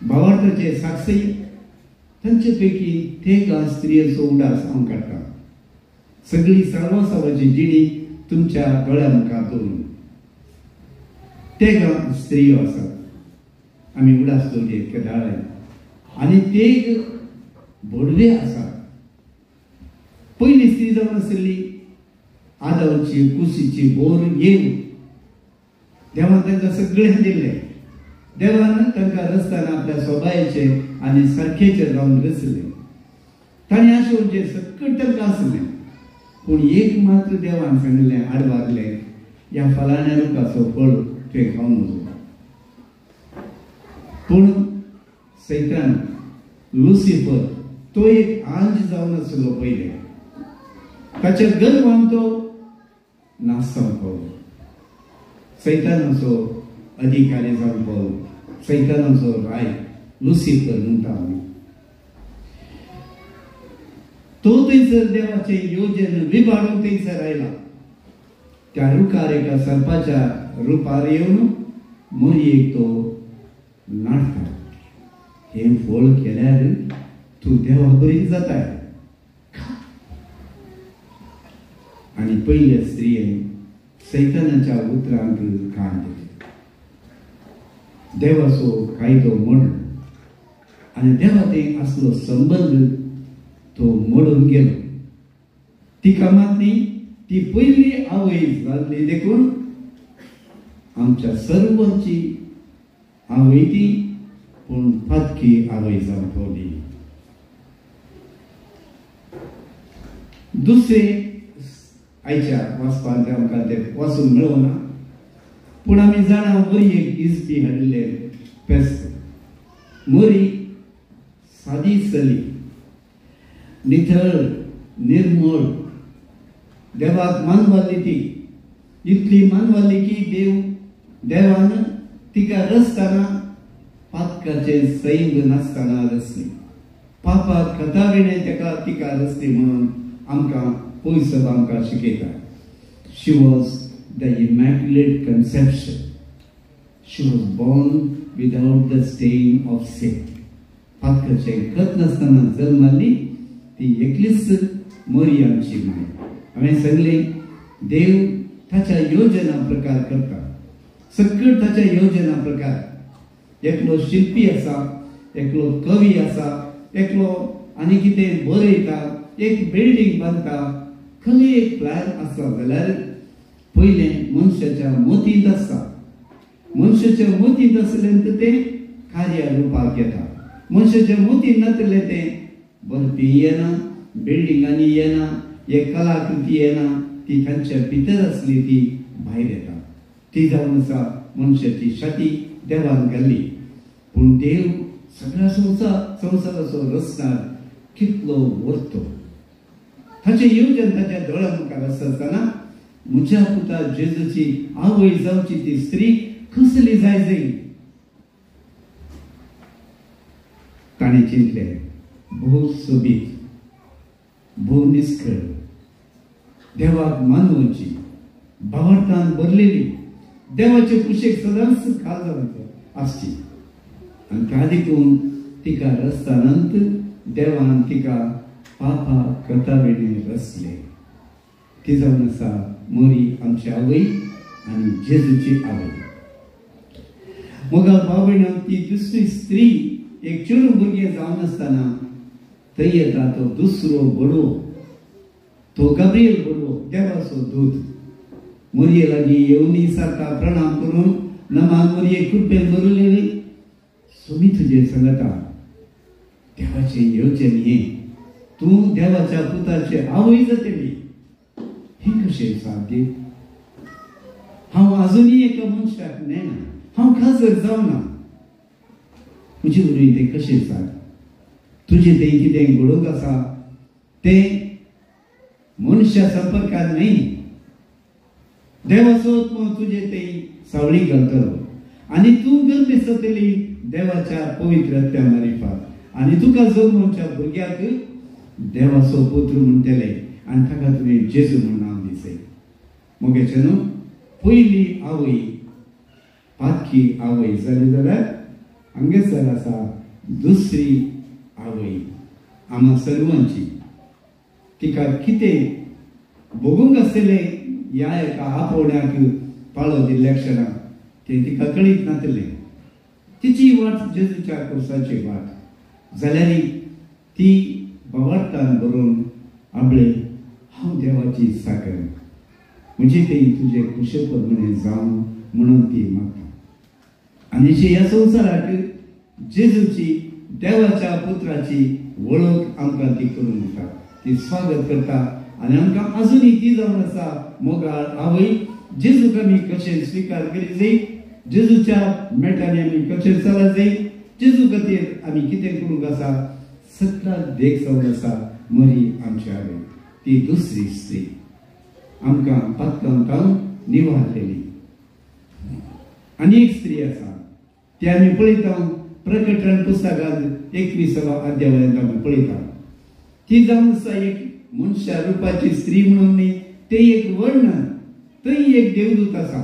भावार्थाचे साक्षी तांचे पैकी तेगा स्त्रियेचो उडास हांव काडटा. सगळी सर्वसावाची जिणी तुमच्या दोळ्या मुखार दवरून तेगा स्त्रियो आसात आमी उडास दवरले केदाळे आनी तेग भोडवे आसात. पयली स्त्री जावन आशिल्ली आदावची कुशीची बोर येव देवान तांकां सगळें दिल्लें. देवान तांकां रचतना आपल्या सोबायेचे आनी सारखेचे जावन रचलें. तांणी आशोवचें सकट तांकां आसलें पूण एक मात्र देवान सांगिल्लें आडवारलें ह्या फलाण्या रुखाचो फळ तुवें खावंक नजो. पूण सैतान लुसिफर तो एक आंज जावन आसलो पयलें, ताच्या गर्वान तो नाश जावंक पावलो, सैतानाचो अधिकारी जावंक पावलो, सैतानाचो राय लुसिफर म्हणटा आमी. तो थंयसर देवाचें योजन विभाडून थंयसर आयला. त्या रुखार एका सर्पाच्या रुपार येवन मोरयेक तो नाडटा. हें फळ केल्यार तूं देवा बरी जाताय. आनी पयल्या स्त्रियेन सैतानाच्या उतरांक कान दिले, देवाचो कायदो मोडलो आनी देवा थंय आसलो संबंद तो मोडून गेलो. तिका मात न्ही, ती पयली आवय जाल्ली देखून आमच्या सर्वांची आवय ती, पूण पातकी आवय जावन पावली. दुसरें आयच्या वाचपांत आमकां तें वाचूंक मेळना, पूण आमी जाणा मोरयेक इजपी हाडिल्लें पेस्त. मोरी सादी चली, निथळ निर्मळ, देवाक मानवाली ती, इतली मानवाली की देव देवान तिका रचतना पातकाचें सैम नासतना रचली, पापाक कथाविणें तेका तिका रचली म्हणून आमकां पयस आमकां शिकयता. She was the immaculate conception. She was born without the stain of sin. पातकाचें खत नासतना जल्माल्ली ती एकलीच मोरी आमची माय. हांवें सांगलें देव ताच्या योजना प्रकार करता, सकळ ताच्या योजना प्रकार. एकलो शिल्पी आसा, एकलो कवी आसा, एकलो आनी कितें बरयता, एक बिल्डींग बांदता, खंय एक प्लॅन आसा जाल्यार पयलें मनशाच्या मोतींत आसता. मनशाच्या मोतींत आसलें तर तें कार्य रुपाक येता. मनशाच्या मोतींत नासलें तें बरपी येना, बिल्डिंगांनी येना, एक कलाकृती येना, ती तांच्या भितर आसली ती भायर येता. ती जावन आसा मनशाची छाती देवान घाल्ली. पूण देव सगळ्या संवसाराचो रचणार कितलो व्हरतो, ताचें येवजण ताच्या दोळ्या मुखार आसता आसतना म्हज्या पुता जेजूची आवय जावची ती स्त्री कसली जाय जाय ताणें चिंतलें. भोव सोबीत, भोव निस्कळ, देवाक मानवची, भावार्थान भरलेली, देवाचे कुशेक सदांच खाल जावन आसची. आनी त्या देखून तिका रस्तानंत देवान तिका पापा कथाविणें रचलें. ती जावन आसा मोरी आमची आवय आनी जेजूची आवय. मोगाळ भाव भयणां, ती दुसरी स्त्री एक चेडूं भुरगें जावन आसतना थंय येता तो दुसरो बडवो, तो गाब्रियल बडवो, देवाचो दूत. मोरये लागीं येवन सारका प्रणाम करून नमान मोरये कृपेन भरलेली, सोमी तुजें सांगता, देवाचें येवचें हें, तूं देवाच्या पुताचे आवय जातली. हें कशें साध्य? हांव आजुनूय एका मनशाक नेणा, हांव खाजर जावना, म्हजे वरवीं तें कशें साध्य? तुजें तें कितें घडोवंक आसा तें मनशा संपर्कांत न्हय. देवाचो आत्मो तुजें तें सावळी घालतलो आनी तूं गर्भ जातली देवाच्या पवित्र आत्म्या मारिफात, आनी तुका जल्मच्या भुरग्याक देवाचो पुत्र म्हणटले आनी ताका तुवें जेजू म्हूण नांव दिसय. मोगेचें न्हू, पयली आवय पातकी आवय जाली जाल्यार हांगेसर आसा दुसरी आवय आमा सर्वांची. तिका कितें भोगूंक आसलें ह्या एका आपोवण्याक पाळो दिल्ल्या क्षणाक तें तिका कळीत नासलें. तिची वाट जेजूच्या कोर्साची वाट जाल्यार ती भावार्थान बरोवन आपले हांव देवाची साकर, म्हजे तें तुजे कुशे प्रमाणे जावं म्हणून ती मागता. आनी ह्या संवसाराक जेजूची देवाच्या पुत्राची वळख आमकां ती करून दिता, ती स्वागत करता आनी आमकां आजुनूय ती जावन आसा मोगाळ आवय. जेजूक आमी कशें स्विकार करी जाय जेजूच्या मेटांनी आमी कशें चलत जाय, जेजू खातीर आमी कितें करूंक आसा, सगळ्याक देख जावन आसा मरी आमची आवय. ती दुसरी स्त्री आमकां पातकांत निवारलेली. आनी एक स्त्री आसा ती आमी पळयता प्रकटण पुस्तकांत 21व्या अध्यायांत आमी पळयता. ती जावन आसा एक मनशा रुपाची स्त्री म्हणून न्ही, तें एक वर्णन. थंय एक देवदूत आसा,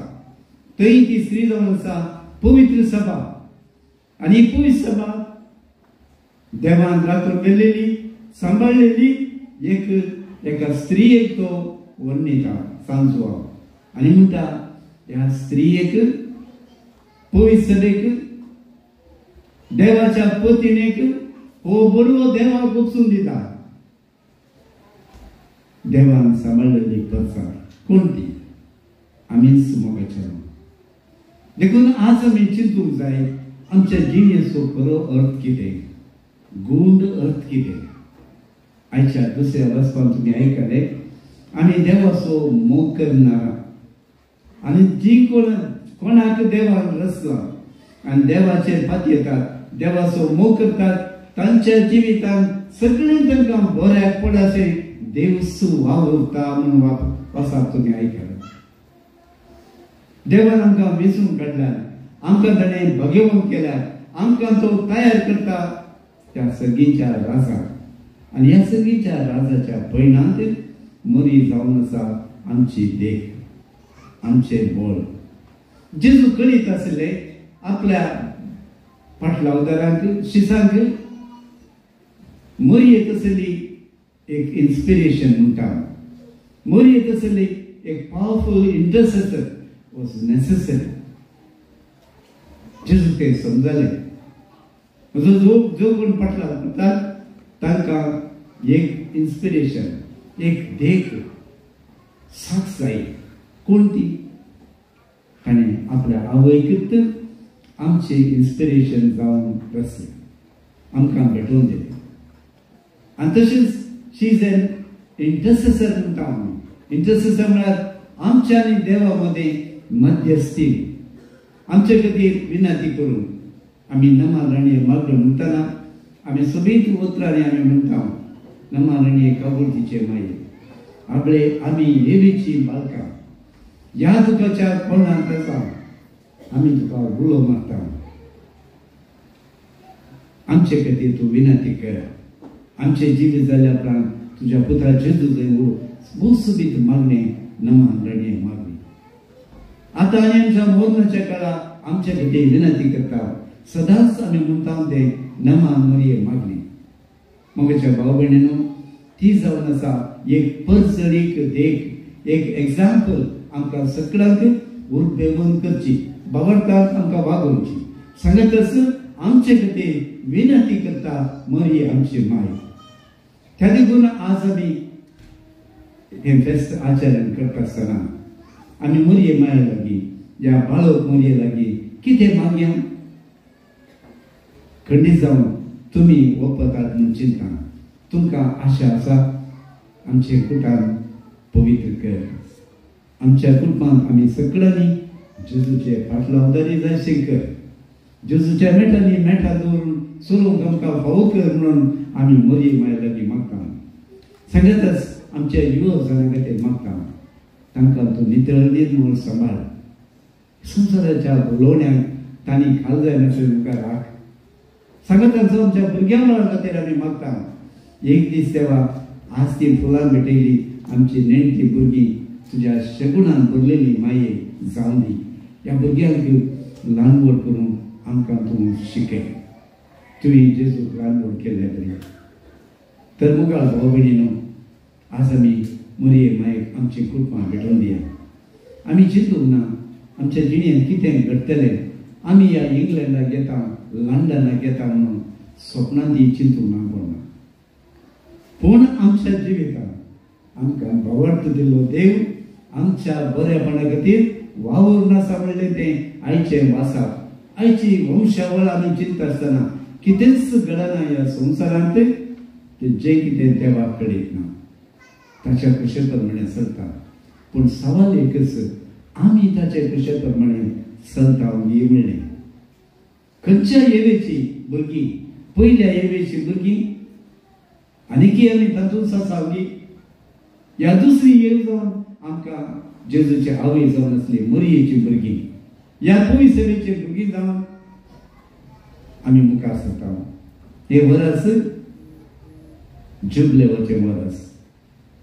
थंय ती स्त्री जावन आसा पवित्र सभा. आनी पवित्र सभा देवान राखून गेल्लेली सांबाळलेली एक एका स्त्रियेक तो वर्णिता सांजवा आनी म्हणटा ह्या स्त्रियेक पवित्र सभेक देवाच्या पतीणेक हो बडवो देवाक उपसून दिता. देवान सांबाळलेली परसां कोण ती? आमीच मोगाच्या. देखून आज आमी चिंतूंक जाय आमच्या जिणेचो खरो अर्थ कितें, गूढ अर्थ कितें. आयच्या दुसऱ्या वचपान तुमी आयकले आमी देवाचो मोग करना आनी जी कोणाक देवान रचला आनी देवाचेर पातयेतात, देवाचो मोग करतात, तांच्या जिवितान सगळें तांकां बऱ्याक पडाशें देवसू वावुरता म्हणून वासाक तुमी आयकले. देवान आमकां वेंचून काडल्यात, आमकां ताणें भगेवन केल्यात, आमकां तो तयार करता त्या सगळींच्या राजाक. आनी ह्या सगळींच्या राजाच्या पयणांत मरी जावन आसा आमची देख, आमचें बळ. जेजू कळीत आसले आपल्या पाटलावदारांक शिसांक मरी येत आसली एक इन्स्पिरेशन म्हणटा, मरी येत आसली एक पावरफूल इंटरसेसर वॉज नेसेसरी. जेजू ते समजले. म्हजो जो जो कोण पाटलाव करतात तांकां एक इन्स्पिरेशन, एक देख, साक्ष जाय. कोण ती? ताणें आपल्या आवयकूच आमचें इन्स्पिरेशन जावन रचलें, आमकां भेटोवन दिलें. आनी तशेंच शी is an intercessor म्हणटा आमी. इंटरसेसर म्हळ्यार आमच्या आनी देवा मदें मध्यस्थी, आमचे खातीर विनंती करून आमी नमा राणये मागण्यो म्हणटना आमी सोबीत उतरांनी आमी म्हणटा नमा राणये काबुलतीचे माये आपले आमी येवीची बालकां ह्या तुकाच्या कोणांत आसा आमी तुका उलो मारता, आमचे खातीर तूं विनंती कर, आमचे जिवीत जाल्या उपरांत तुज्या पुताचे तुजें भोव सोबीत मागणें नमा राणये मागणी. आतां आनी आमच्या मरणाच्या काळार आमच्या खातीर विनंती करता. सदांच आमी म्हणटा तें नमा मरये मागणी. मोगाच्या भाव भयणीनो, ती जावन आसा एक परजळीक देख, एक एग्जाम्पल आमकां सगळ्यांक उर्बेवन करची, बावडटाक आमकां वागोवची. सांगतच आमचे खातीर विनंती करता मरी आमची माय. त्या देखून आज आमी हें फेस्त आचरण करता आसतना आमी मरये माये लागीं, ह्या बाळक मरये लागीं कितें मागया? खंडीत जावन तुमी वपतात म्हूण चिंता, तुमकां आशा आसा आमचें कुटान पवित्र कर. आमच्या कुटुंबांत आमी सगळ्यांनी जेजूचे फाटलावदारी जायशें कर, जेजूच्या मेटांनी मेटां दवरून चलोवंक आमकां फावो कर म्हणून आमी मरये माये लागीं मागता. सांगतच आमच्या युवक जाणां खातीर मागता, तांकां तूं नितळ निर्मूळ सांबाळ, संवसाराच्या उलोवण्याक तांणी खाल जायनासलें मुखार राख. सांगतांचो आमच्या भुरग्यां बाळां खातीर आमी मागता, एक दीस देवा आज ती फुलां भेटयली आमची नेणटी भुरगीं तुज्या शगुणान भरलेली माये जावन दी. ह्या भुरग्यांक ल्हान व्हड करून आमकां तूं शिकय, तुवें जेजूक ल्हान व्हड केल्ले बरी. तर मुखार भाव भयणीनो, आज आमी मरये मायेक आमची कुटुंबां भेटोवन दिया. आमी चिंतूंक ना आमच्या जिणेंत कितें घडटलें, आमी ह्या इंग्लंडाक येता, लंडनाक येता म्हणून स्वप्नां ती चिंतूंक ना कोण. पूण आमच्या जिवितांत आमकां भावार्थ दिल्लो देव आमच्या बऱ्यापणा खातीर वावूर नासा म्हणलें तें आयचें वासाप, आयची वंशावळ आमी चिंतता आसतना कितेंच घडना ह्या संवसारांत, तें जें कितें देवाक कळीत ना, ताच्या कुशे प्रमाणे चलता. पूण सवाल एकच, आमी ताचे कुशे प्रमाणे चलता म्हणलें. खंयच्या येवेची भुरगीं, पयल्या येवेची भुरगीं आनीकी आमी तातूंत सासावगी ह्या दुसरी येव जावन आमकां जेजूची आवय जावन आसली मरियेची भुरगीं, ह्या पयसवेची भुरगीं जावन आमी मुखार सरता. हे वरस जुबलेवचें वरस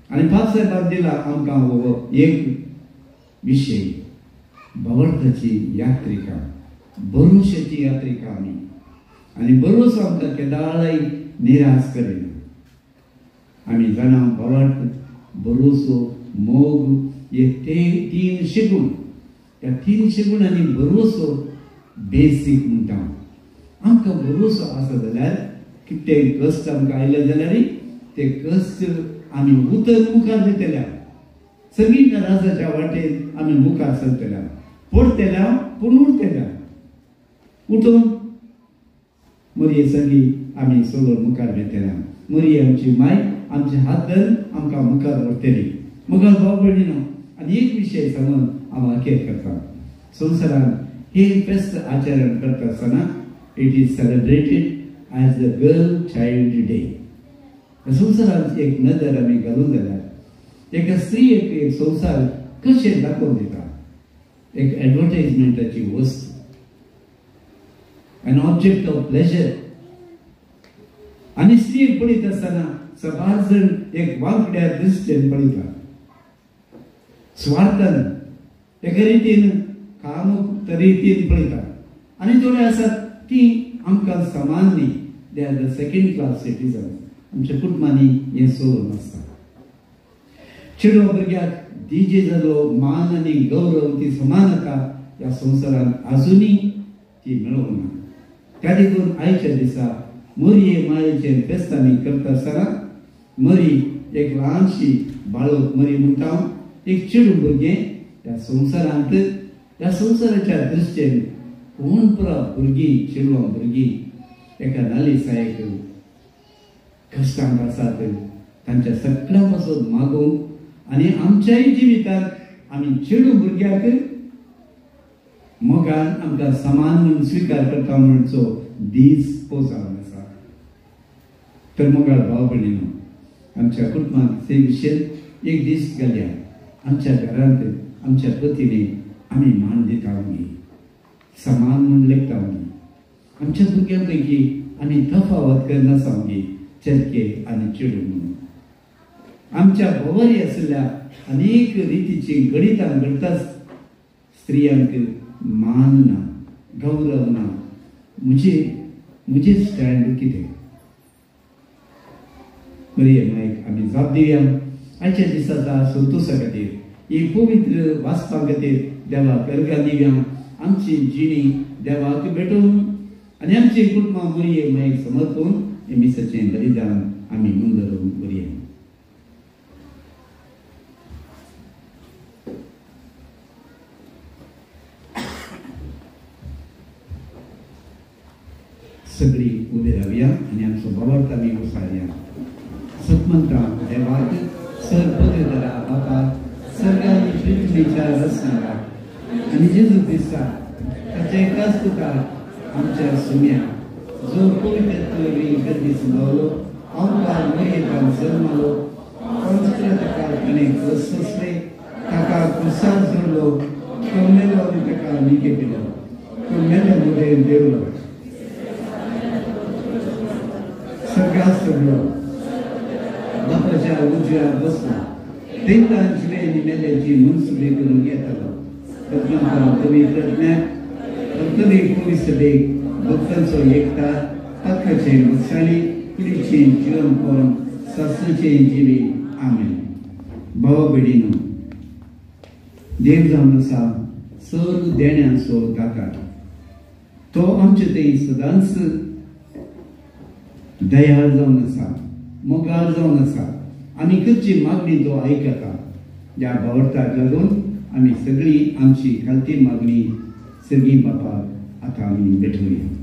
आनी पापसाहेबान दिला आमकां हो एक विशय, भावार्थाची यात्रिका, भरोश्याची यात्रिका. आमी आनी भरोसो आमकां केदाळाय निराश करिना. आमी जाणा भावार्थ, भरोसो, मोग हे ते तीन शेगूण. ह्या तीन शेगुणांनी भरोसो बेसीक म्हणटा. आमकां भरोसो आसा जाल्यार कितें कश्ट आमकां आयले जाल्यार ते कश्ट आमी उतर मुखार दितल्या, सगळीं राजाच्या वाटेन आमी मुखार सरतल्या, पडटल्या पूण उरतल्या. उठून मरये सगळी आमी सगळो मुखार घेतल्या. मरये आमची माय आमचे हात धरून आमकां मुखार व्हरतली. मुखार भाव भयणीनो, आनी एक विशय सांगून हांव अखेर करता. संवसारान हे फेस्त आचरण करता आसतना it is celebrated as the girl child day. संवसारान एक नदर आमी घालून जाल्यार एका स्त्रियेक एक संवसार कशें दाखोवन दिता, एक एडवर्टायजमेंटाची वस्त, एन ऑब्जेक्ट ऑफ प्लेजर. आनी स्त्रियेक पळयत आसतना सबार जण एक वांकड्या दृश्टीन पळयता, स्वार्थान एका रितीन कामूक रितीन पळयता. आनी थोडे आसात ती आमकां समान न्ही, they are the second class citizen. आमच्या कुटुंबांनी हें सोडून आसता. चेडवा भुरग्याक दिजे जालो मान आनी गौरव ती समानता ह्या संवसारांत आजुनूय ती मेळोवंक ना. त्या देखून आयच्या दिसा मरये मायेचें फेस्त आमी करता आसतना मरी एक ल्हानशी बाळक मरी म्हणटा, एक चेडूं भुरगें ह्या संवसारांत ह्या संवसाराच्या दृश्टीन कोण पुरा भुरगीं चेडवां भुरगीं एका नालिसायक कश्टांत आसात तांच्या सगळ्यां पासून मागूंक आनी आमच्याय जिवितांत आमी चेडूं भुरग्याक मोगान आमकां समान म्हूण स्विकार करता म्हणचो दीस हो जावन आसा. तर मोगाळ भाव भयणीनो, आमच्या कुटुंबांत ते विशय एक दीस घालया. आमच्या घरांत आमच्या पतीने आमी मान दिता आमी, समान म्हूण लेखता आमी. आमच्या भुरग्यां पैकी आमी तफावत करनासा आमी चरके आनी चेडूं म्हणून. आमच्या भोंवरी आशिल्ल्या अनेक रितीची घडितां घडटाच स्त्रियांक मान ना, गौरव ना. म्हजे स्टँड कितें? बरी मायक आमी जाप दिवया. आयच्या दिसाच्या संतोशा खातीर, ही पवित्र वाचपा खातीर देवाक अर्घां दिवया. आमची जिणी देवाक भेटोवन आनी आमची कुटुंबां मरये मायक समर्पून हे मिसाचें बलिदान आमी मुंदरून करुया. सगळी उबे रावया आनी आमचो भावार्थ आमी उसारया. सतमंता देवाक सर पवित्र बापाक सर्गानी पृथ्वीच्या रचणाराक आनी जेजू क्रिस्ताक ताच्या एकाच पुताक आमच्या सुम्या जो पवित्र गर्दीस गावलो आमकां मरयेंत जल्मलो, पंचकाल ताणें कश्ट सोंसले, ताका क्रुसार जोडलो, तो मेलो आनी ताका निके दिलो, तो मेले मदें देवलो, सर्गात चडलो, बापाच्या उजव्या बसला, तेंकां जिवे आनी मेल्याची मनसुबी करूंक येतालो. पवित्र भक्तवी पवित्र भक्तांचो एकता, पाखाचे मसाणी, कुडीचे जीवनपण, सासूचे जिवी. आमेन. भाव भयणीनो, देव जावन आसा सर्व देण्यांचो दाता. तो आमचे थंय सदांच दयाळ जावन आसा, मोगाळ जावन आसा. आमी करची मागणी तो आयकता. ह्या भावार्थाक लागून आमी सगळी आमची खालती मागणी सगळीं बापाक आतां आमी भेटोवया.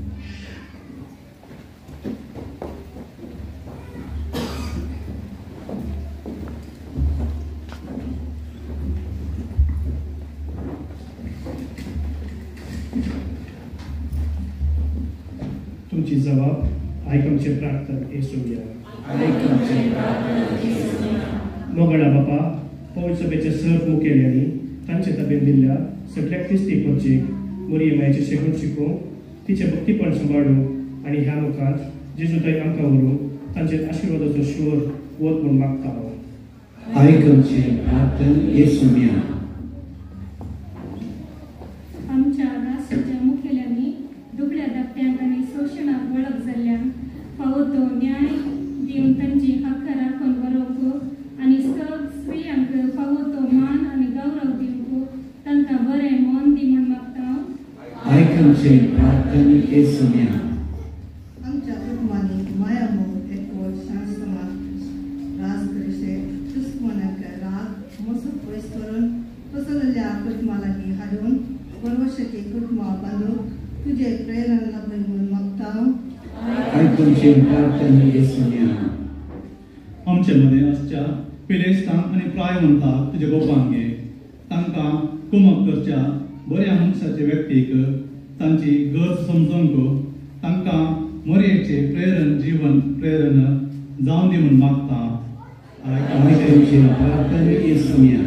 तुमची जबाब आयकमचे प्रार्थना येसूया. मोगडा बापा, पवित्र सभेचे सर्व मुखेल्यांनी तांचे ताबेन दिल्ल्या सगळ्या क्रिस्ती परजेक मोरये मायेचें शेगूण शिकोवंक, तिचें भक्तीपण सांबाळूंक आनी ह्या मुखार जेजू थंय आमकां व्हरूंक तांचेर आशिर्वादाचो शोर वत म्हूण मागता हांव. आयकमचे प्रार्थना येसूया. आमच्या राष्ट्राच्या मुखेल्यांनी दुबळ्या धाकट्यांक आनी शोशणाक वळख जाल्ल्यांक फावो तो न्याय दिवन तांची हक्क राखून बरोवंक आनी सग स्त्रियांक फावो तो मान आनी गौरव दिवंक तांकां बरें मन दी म्हूण मागता. आयकमचे प्रार्थना येसूया. आमच्या कुटुंबांनी माया मोग एकवट शांत समाज राज करीशे दुस्मनाक राग मोसो पयस करून पसरलेल्या कुटुंबा लागीं हाडून परवशकी कुटुंबा बांदूंक तुजे प्रेरणा लाभय म्हूण मागता. आयकमचे प्रार्थना येसूया. आमचे मदें आसच्या पिडेस्तांक आनी प्रायवंताक तुजे गोपान घे. तांकां कुमक करच्या बऱ्या मनशाचे व्यक्तीक तांची गरज समजूंक तांकां मोरयेचें प्रेरण जीवन प्रेरण जावन दी म्हूण मागता. आयकमचे प्रार्थना येसूया.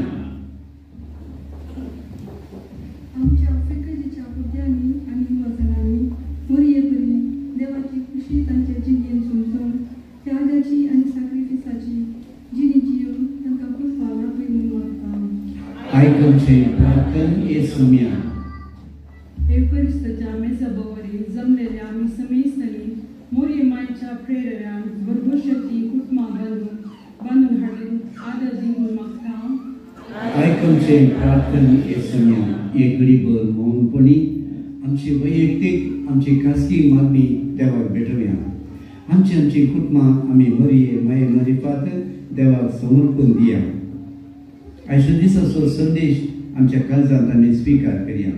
आमच्या फिक्रीच्या भुरग्यांनी आनी युवजणांनी मोरये परी देवाची खुशी तांच्या जिणेन समजून त्यागाची आनी साक्रिफिसाची जिणी जिवन तांकां कृपा लाभय म्हूण मागता. आयकमचे प्रार्थना येसूया. एवकरिस्ताच्या मेजाबोवरी जमलेल्या आमी समेस्तांनी मोरये मायच्या प्रेरणान भरभरशक्ती कुटुंबां बांदून हाडून आदर दी म्हूण मागता. आयकमचे प्रार्थना येसूया. एक घडीभर मौनपणी आमची वैयक्तीक आमची खासगी मागणी देवाक भेटोवया. आमची आमची कुटुंबां आमी मरये माये मरिफात देवाक समर्पण दिया. आयच्या दिसाचो संदेश आमच्या काळजांत आमी स्विकार करया.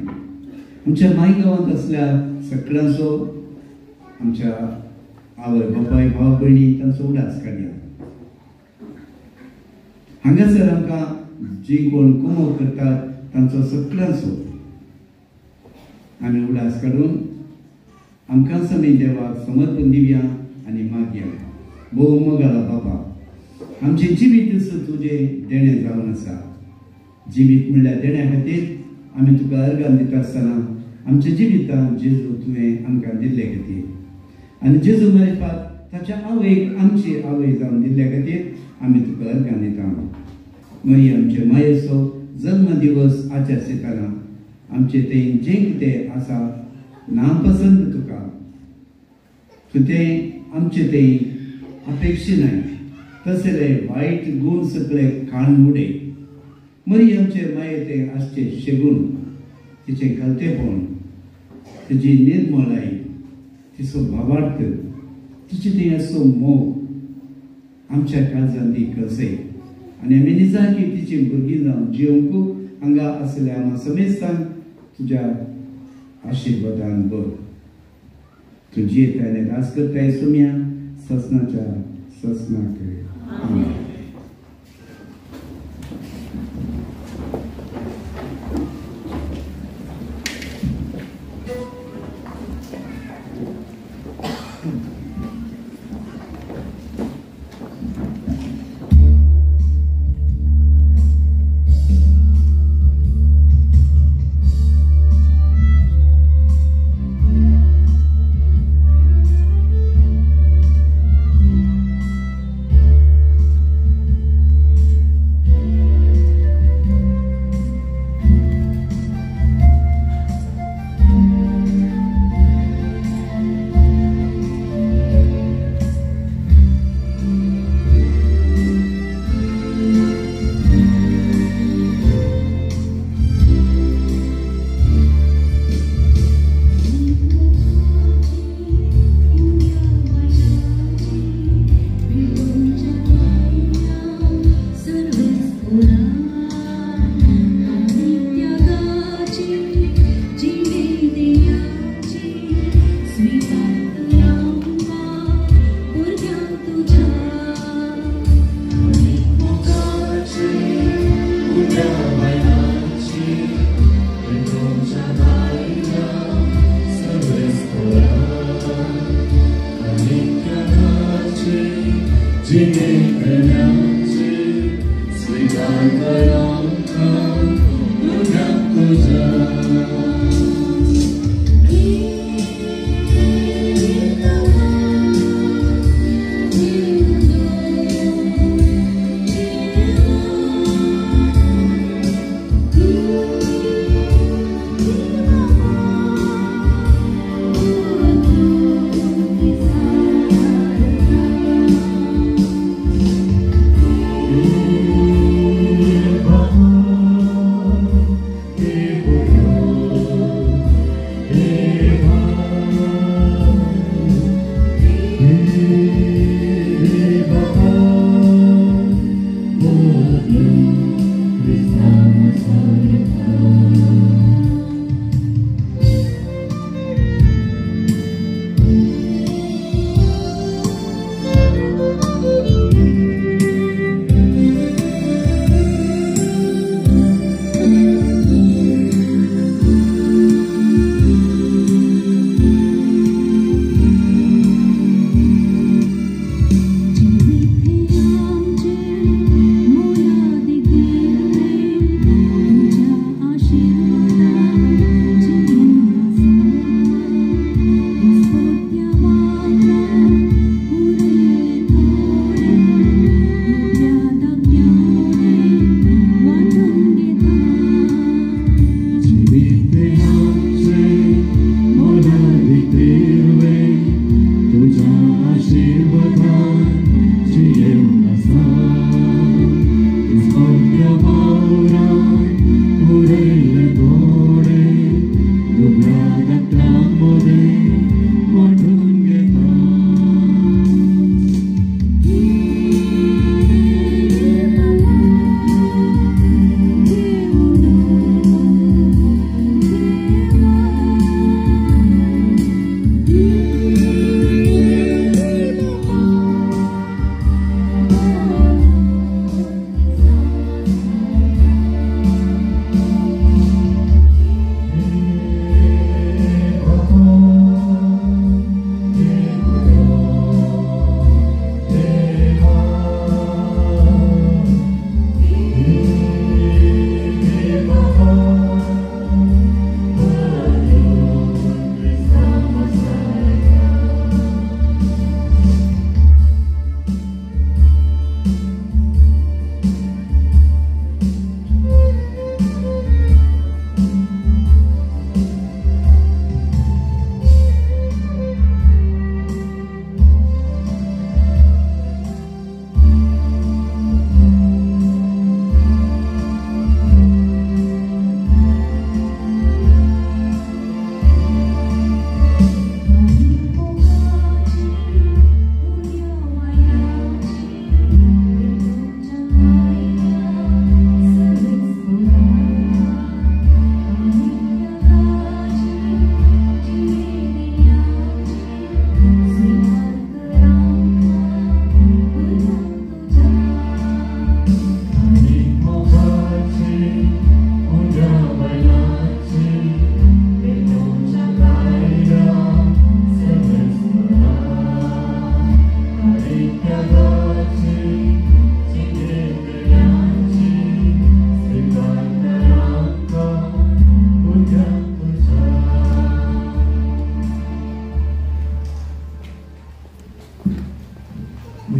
आमच्या माय गांवांत आसल्या सगळ्यांचो आमच्या आवय बापाय भाव भयणी तांचो उडास काडया. हांगासर आमकां जी कोण कुमक करतात तांचो सगळ्यांचो आमी उडास काडून आमकांच आमी देवाक समर्पण दिवया आनी मागया. भोव मोगाळा बाबा, आमचें जिवीत तुजें देणें जावन आसा. जिवीत म्हणल्यार देण्या खातीर आमी तुका अर्गान दिता आसतना आमच्या जिवितांत जेजू तुवें आमकां दिल्ले खातीर आनी जेजू मारिफात ताच्या आवयक आमची आवय जावन दिल्ल्या खातीर आमी तुका अर्गान दिता. मरी आमचे मायेचो जल्म दिवस आचरितना आमचे तें जें कितें आसा नापसंत तुका तूं तें आमचे तें अपेक्षी नाय तसले वायट गूण सगळे काण उडय. मरी आमचे माये तें आसचें शेगूण, तिचें खालतेपण, तिची निर्मळाय, तिचो भावार्थ, तिचे तें असो मोग आमच्या काळजान ती कळसय आनी आमी निजाकी तिची भुरगीं जावन जिवंक हांगा आसल्या आमा समेस्तांक तुज्या आशिर्वादान भर. तूं जियेताय आनी राज करताय सोम्या ससनाच्या ससनाक. आमेन.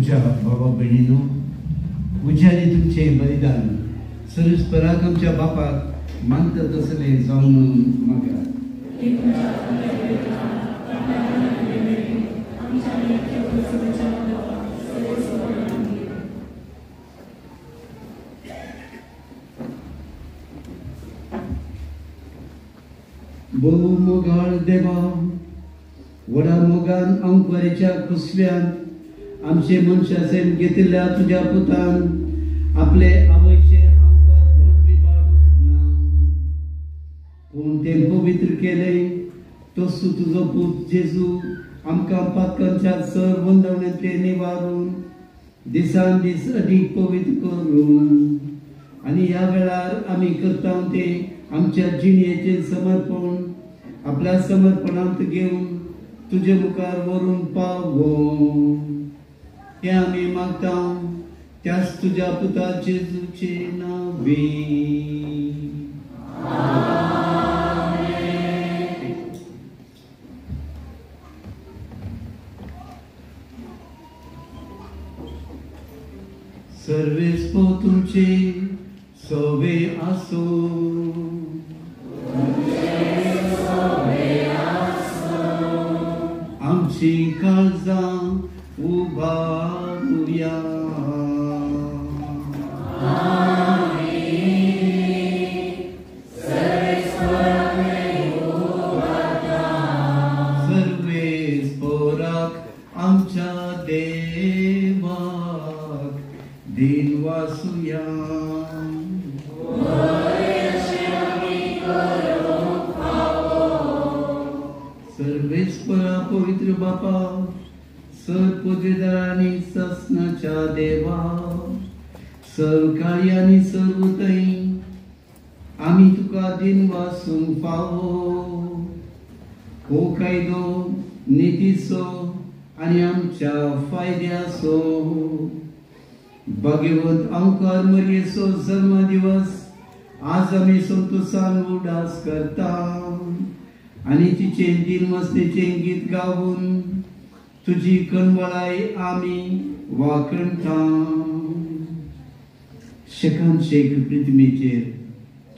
आमच्या बाबा भयणीनो, म्हजें आनी तुमचें बलिदान सरस्पराक आमच्या बापाक मानता तसलें जावन मागा. भोव मोगाळ देवा, व्हडा मोगान अंकवारीच्या कुसव्यान आमचे मनशासेन घेतिल्ल्या तुज्या पुतान आपले आवयचे आंकवारपण विबाडूंक ना, पूण तें पवित्र केलें. तसो तुजो पूत जेजू आमकां पातकांच्या सर बंदवण्यांतले निवारून दिसान दीस अदीक पवित्र करून आनी ह्या वेळार आमी करता तें आमच्या जिणेचें समर्पण आपल्या समर्पणांत घेवन तुजे मुखार व्हरून पावो हें आमी मागता त्याच तुज्या पुता जेजूचे नांवे. सर्वेस्पो तुमचे सवे आसो. आमची काळजां उबारुया. सर्वेस्पोराक आमच्या देवाक दिनवासुया. सर्वेस्परा पवित्र बापा, सर पदवीधरांनी ससनाच्या देवा, सर्व काळी आनी सर्व थंय आमी तुका दिनवासूंक फावो. हो कायदो नितीचो आनी आमच्या फायद्याचो. भाग्यवंत अंकार मरयेचो जल्म दिवस आज आमी संतोशान उडास करता आनी तिचें दिनवासनेचें गीत गावन तुजी कणवळाय आमी वाखणटा. शेकान शेक पृथ्वीचेर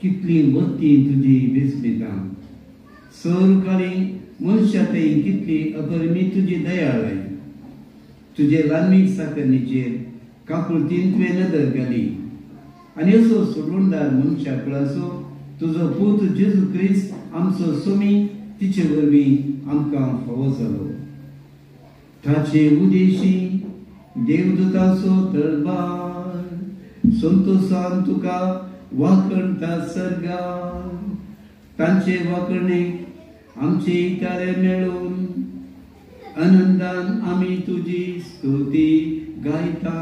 कितली वत्ती तुजी विस्मिता, सर काळी मनशा थंय कितली अपरिमीत तुजी दयाळाय. तुजे लांबीक साकरणीचेर काकुळतीन तुवें नदर घाली आनी असो सोडवणदार मनशा कुळाचो तुजो पूत जेजू क्रिस्त आमचो सोमी तिचे वरवीं आमकां फावो जालो. ताचे उदेशी देवदूतांचो दरबार संतोशान तुका वाखणटा सर्गार. तांचे वाखणेक आमचे इतारे मेळून आनंदान आमी तुजी स्तुती गायता.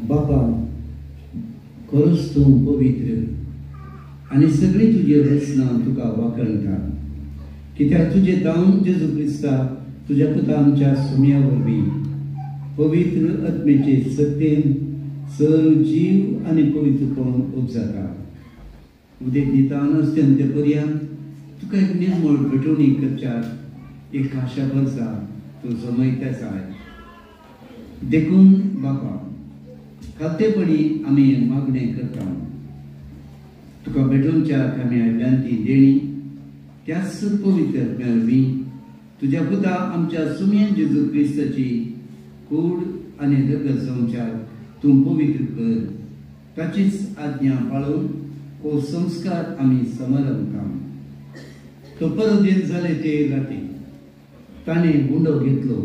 बाबा, खरोच तूं पवित्र आनी सगळी तुजी रचना तुका वाखणटा, कित्याक तुजें दावन जेजू क्रिस्ता तुज्या पुता आमच्या सुम्या वरवीं पवित्र आत्म्याचे सत्तेन सर जीव आनी पवित्रपण उपजाता. उदेंत दिता अत्यंत पर्यंत तुका एक निर्मळ भेटवणी करच्याक एक खाशा वर्सा तूं जमयता जाय. देखून बापा, खातेपणी आमी मागणें करता तुका भेटोवच्याक आमी आयल्यान ती देणी त्याच पवित्र आत्म्या वरवीं तुज्या पुता आमच्या सुम्यान जेजू क्रिस्ताची कूड आनी रगत जावच्याक तूं पवित्र कर. ताचीच आज्ञा पाळून हो संस्कार आमी समारंभता. तो परदीन जाले ते राती ताणें उंडो घेतलो,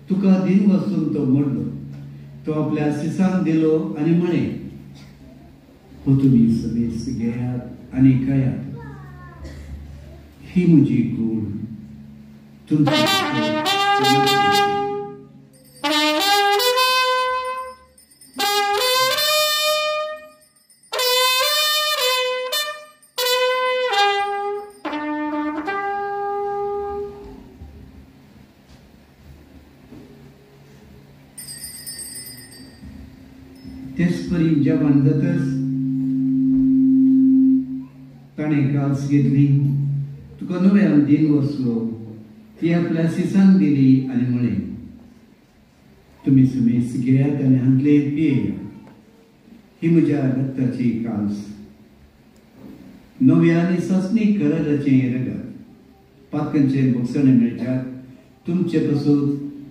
तुका दिन वचून तो मोडलो, तो आपल्या सिसांक दिलो आनी म्हळें, हो तुमी समेस घेयात आनी खायात, ही म्हजी कूड तुमची. तेचपरी जेवण जातच ताणें कास घेतली, तुका नव्यान दिन वसलो, ती आपल्या सिसांक दिली आनी म्हळें, तुमी समेस घेयात आनी हांतले पियेयात, ही म्हज्या रक्ताची कास, नव्या आनी सासणीक कराराचें रगत, पातकांचें भोगसणें मेळच्यात तुमचे पासून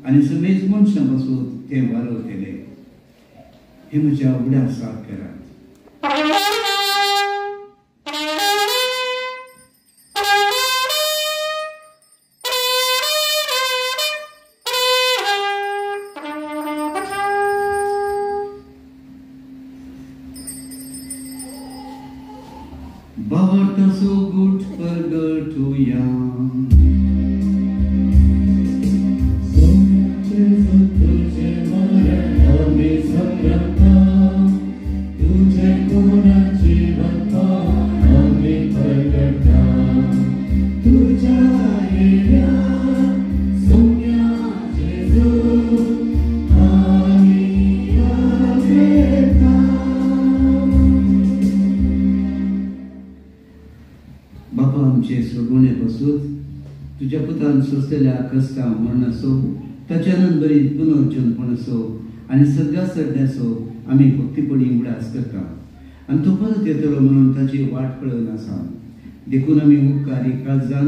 आनी समेज मनशां पासून तें वारवतले. हे म्हज्या उडासाक करात. बावरतासो गुट परगटुया, तुज्या पुतान सोंसलेल्या कश्टां मरणाचो, ताच्या नंबरीत पुनर्जन्मपणाचो आनी सगळ्या चडण्याचो आमी भक्तीपणी उडास करता आनी तो परत येतलो म्हणून ताची वाट पळोवन आसा. देखून आमी उपकारी काळजान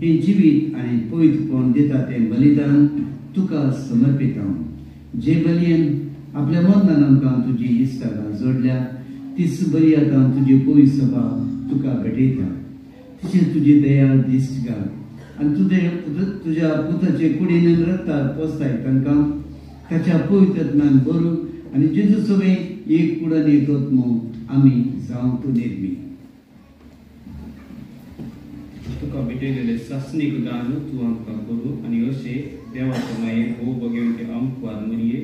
हें जिवीत आनी पवित्रपण दिता तें बलिदान तुका समर्पिता. जे बलयेन आपल्या मरणान आमकां तुजी इश्टागां जोडल्या तीच बरी आतां तुजी पवित्र सभा तुका भेटयता. तशेंच तुजी दयाळ दिश्ट घाल आनी तुज्या पुताचे कुडीन रक्तार पोसताय तांकां ताच्या पवित्रत्मान भरून आनी जेजू सगळें एक कुडान एक आत्मो आमी जावंक निर्मी. तुका भेटयलेले सासणीक दान तूं आमकां करूं आनी अशें देवाच्या माये हो बगेवन ते आमकां मुरये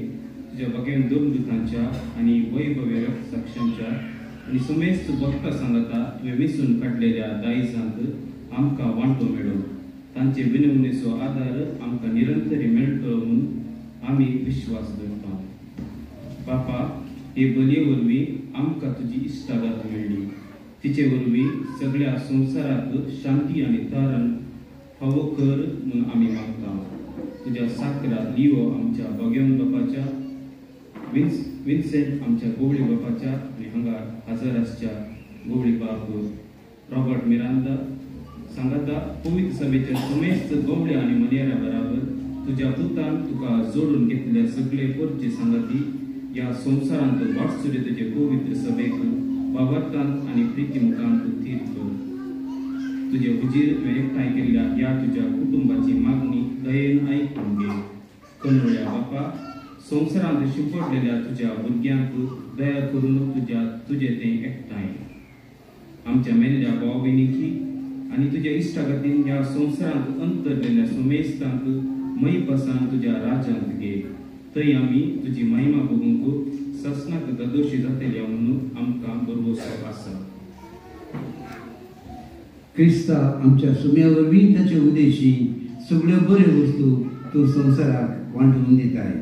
तुज्या बगेवन दुर्दुतांच्या आनी वैभव्य रक्तसाक्षांच्या आनी समेस्त भक्ता सांगता तुवें वेंचून काडलेल्या दायजांत आमकां वांटो मेळो. तांचे विनवणेचो आदार आमकां निरंतरी मेळटलो म्हूण आमी विश्वास दवरता. बापा, हे बलये वरवीं आमकां तुजी इश्टागत मेळ्ळी, तिचे वरवीं सगळ्या संवसाराक शांती आनी तारण फावो कर म्हूण आमी मागता. तुज्या साकरा लिओ आमच्या बगेवन बापाच्या, विन्सेंट आमच्या गोवळी बापाच्या आनी हांगा हजर आसच्या गोवळी बाप रॉबर्ट मिरांदा सांगाता पवित्र सभेच्या समेस्त गोवळ्या आनी मनेरा बराबर तुज्या पुतान तुका जोडून घेतल्या सगळे पोरचे सांगाती ह्या संवसारांत वाटसुरे तुजे पवित्र सभेक बाबरतान आनी प्रिती मुखांत थीर कर. तुजे हुजीर तुवें एकठांय केल्ल्या ह्या तुज्या कुटुंबाची मागणी दयेन आयकून घे. कन्वळ्या बापा, संवसारांत शिंपडलेल्या तुज्या भुरग्यांक दया करून तुजें तें एकठांय आमच्या मेल्ल्या भाव भयणीकी आनी तुज्या इश्टागतीन ह्या संवसारांत अंतरलेल्या समेस्तांक मयपासान तुज्या राज्यांत घे. थंय आमी तुजी महिमा भोगूंक ससनाक ददोशी जातल्या म्हणून आमकां भरवंसो आसा. क्रिस्ता आमच्या सुम्या वरवीं ताचे उदेशी सगळ्यो बऱ्यो वस्तू तूं संवसाराक वांटून दिताय.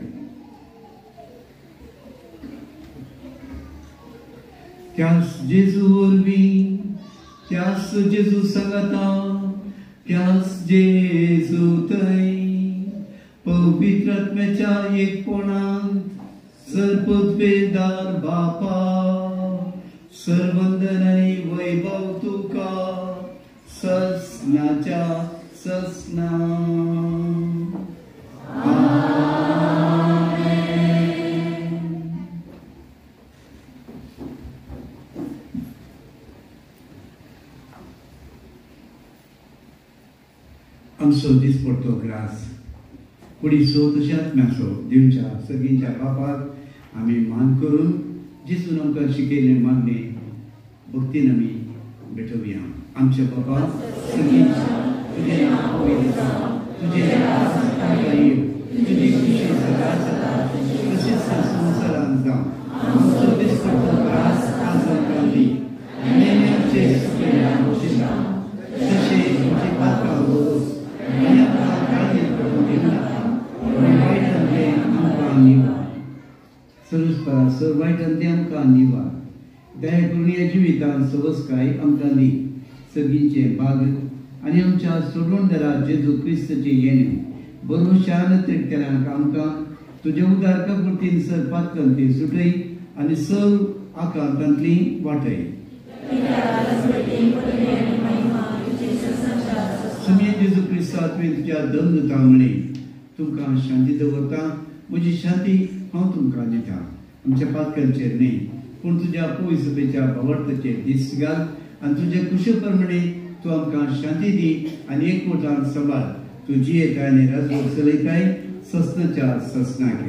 त्यास जेजू वरवीं, त्यास जेजू सांगाता, त्यास जेजू थंय पवित्र आत्म्याच्या एकपणांत सर्वोत्पेदार बापा सर्वंदन आनी वैभव तुका ससनाच्या ससना. आमेन. आमचो दिसपडतो ग्रास कुडीचो तशें आत्म्याचो दिवच्या सगळींच्या बापाक आमी मान करून जेजून आमकां शिकयल्लें मागणें भक्तीन आमी भेटोवया. आमच्या बापा सगळींच्या तुजें नांव पवित्र जावं, तुजें राज येवं, तुजी खुशी सदा जाता तशेंच संवसारांत जावं. आमचो दिसपडतो ग्रास आज आमकां दी आनी आमचे सुकयल्या बक्षिसा तशें आमची पात्रां वरोस आनी आमकां काळजी पडून दिवं नाका पूण वायटांतलें आमकां निवार. सर्वस्परा सर वायटांतलें आमकां निवार. दया करून ह्या जिवितांत सवस्काय आमकां दी. सगळींचें भाग आनी आमच्या सोडवणदारा जेजू क्रिस्ताचें येणें बरोशान त्रिकतल्यांक आमकां तुज्या उदार कपुर्तीन सर पातकांतली सुटय आनी सर आकांतांतली वाटय. सुमये जेजू क्रिस्ता तुवें तुज्या दंदता म्हळें तुमकां शांती दवरता, म्हजी शांती हांव तुमकां दिता. आमच्या पातकांचेर न्हय पूण तुज्या पवित्रतेच्या भावार्थाचेर दीस घाल आनी तुजे कुशे प्रमाणे तूं आमकां शांती दी आनी एकवटान सांबाळ. तूं जियेताय आनी राजवट चलयताय ससनाच्या ससनाक.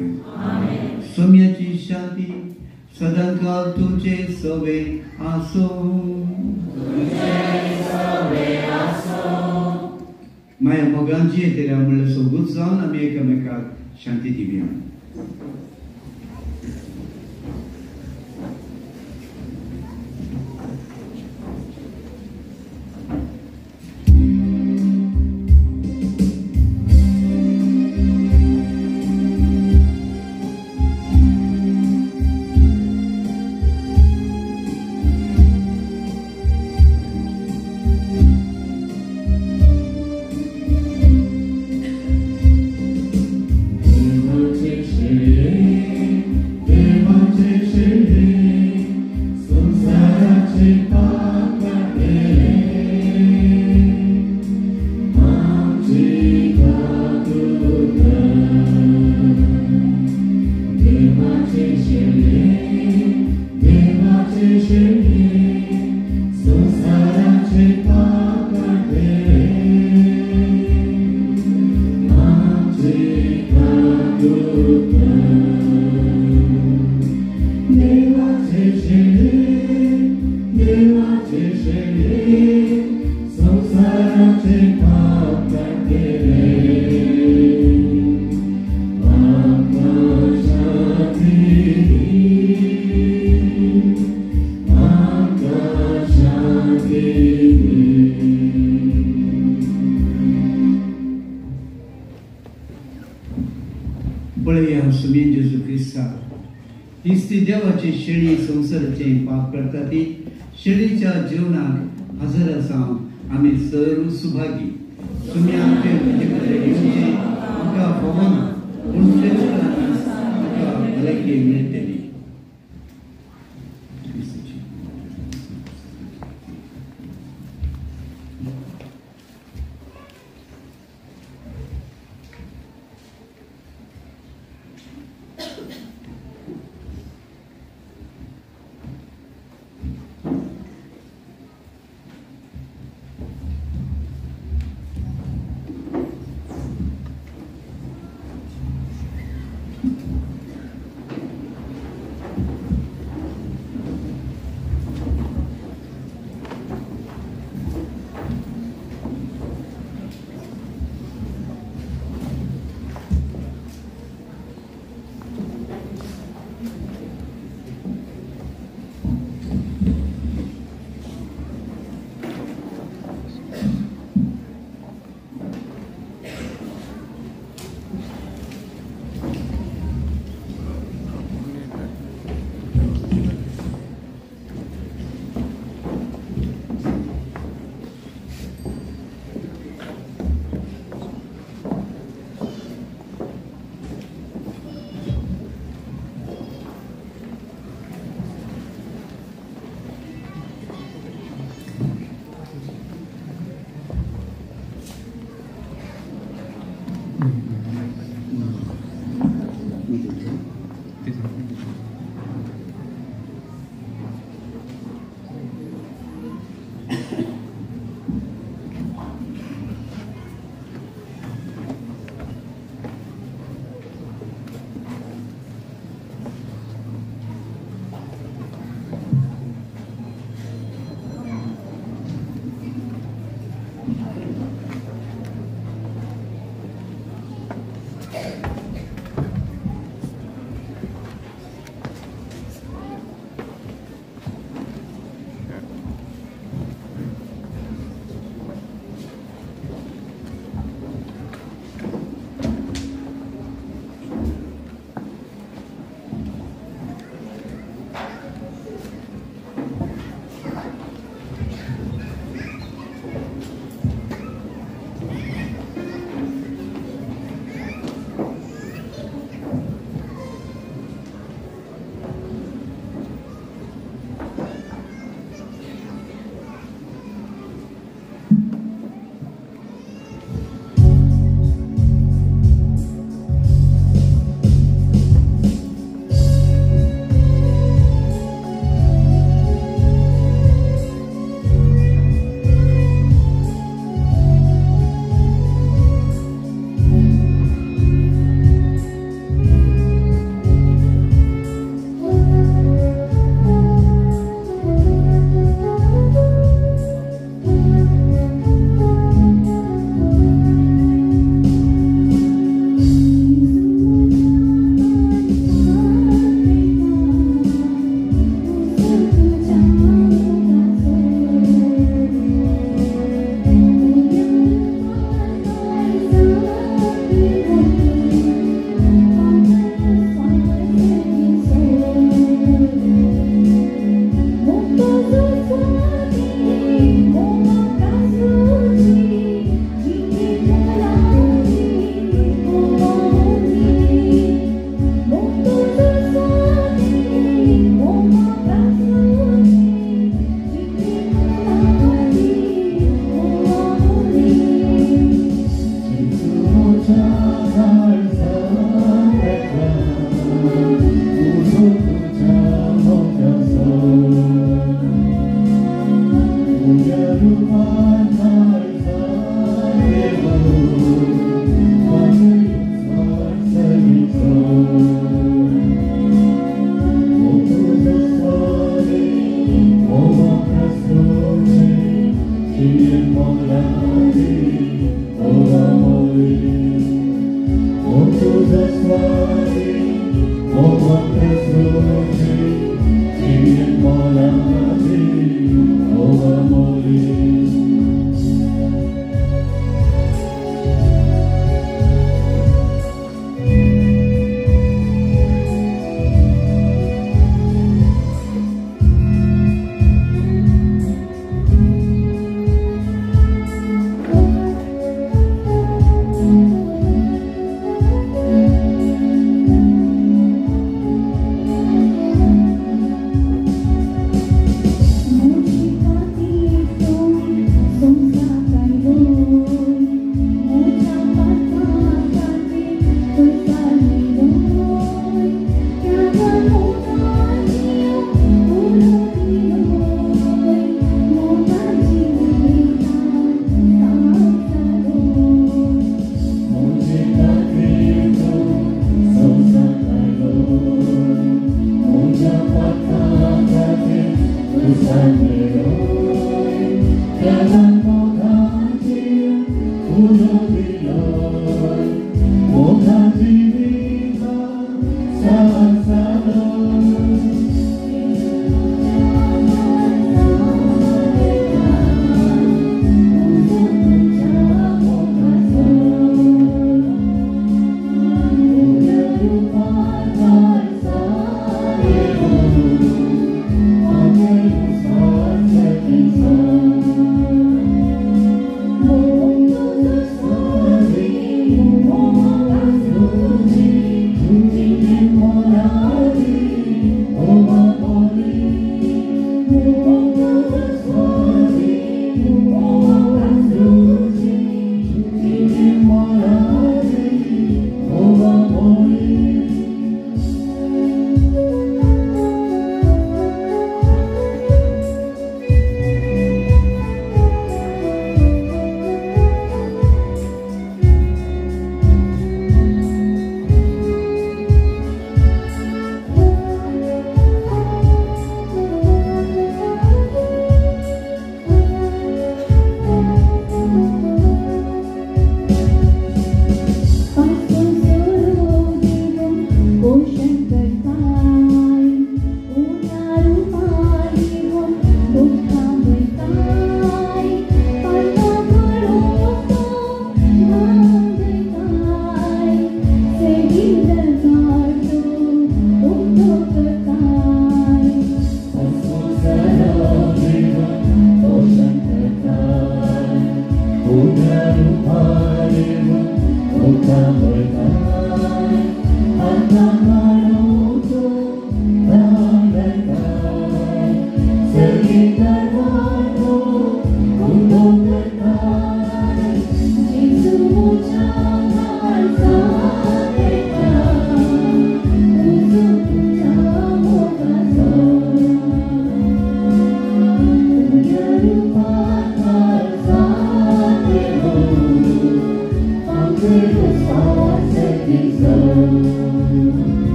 सोम्याची शांती सदांकाल तुमचे सवे आसो. माया मोगान जियेतल्या म्हणल्यार सोगूत जावन आमी एकामेकाक शांती दिवया. देवाची शेळी संवसाराचे पाप करता ती शेळीच्या जेवणाक हजर आसा आमी सर्व सुभागी. तुमी आमचे येवचें आमकां फावना पूण आमकां भलायकी मेळटली.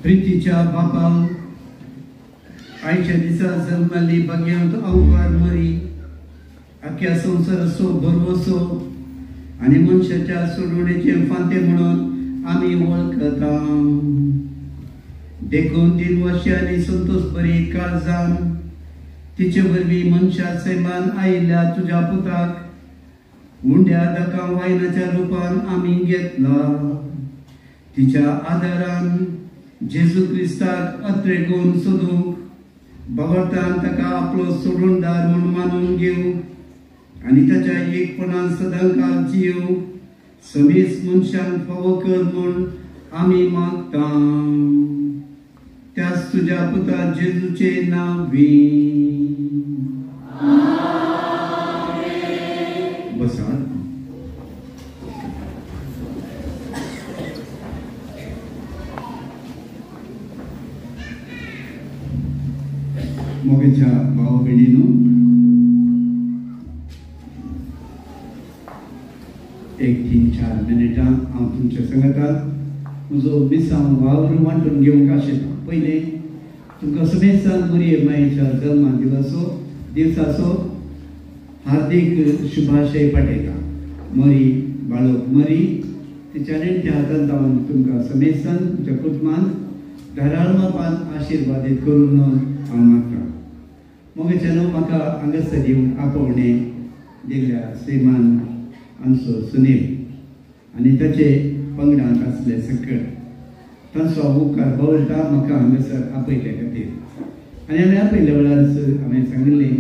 प्रितीच्या बापा आयच्या दिसा जल्मल्ली भाग्यांत अवकार मरी आख्या संवसाराचो भरवसो आनी मनशाच्या सोडवणेचे फांते म्हणून आमी वळखता. देखून दिनवाशी आनी संतोष बरी काळजान तिचे वरवीं मनशा सैमान आयिल्ल्या तुज्या पुताक उंड्या धका वायनाच्या रुपान आमी घेतला. तिच्या आदारान जेजू क्रिस्ताक अत्रेगून सोदूंक बाबर्तान ताका आपलो सोडूनदार म्हूण मानून घेवंक आनी ताच्या एकपणान सदांकाळ जियोवंक समेस्त मनशांक फावो कर म्हूण आमी मागता. त्याच तुज्या पुता जेजूचे नांवी. बसात. मोगेच्या भाव भयणीनो, एक 3-4 मिनटां हांव तुमच्या सांगता म्हजो मिसांव वावर वांटून घेवंक आशिल्लो. पयलें तुमकां समेस्तांक मोरये मायेच्या जल्मा दिवसाचो हार्दीक शुभाशय पाठयता. मरी बाळक मरी तिच्या नेणट्या हातान जावन तुमकां समेस्तांक तुमच्या कुटुंबान धाराळ मापान आशिर्वादीत करून हांव मागता. मोगेच्यान म्हाका हांगासर येवन आपोवणें दिल्ल्या श्रीमान आमचो सुनील आनी ताचे पंगडांत आसले सकळ तांचो हांव उपकार बावळटा म्हाका हांगासर आपयले खातीर. आनी हांवें आपयल्या वेळार हांवें सांगिल्लें,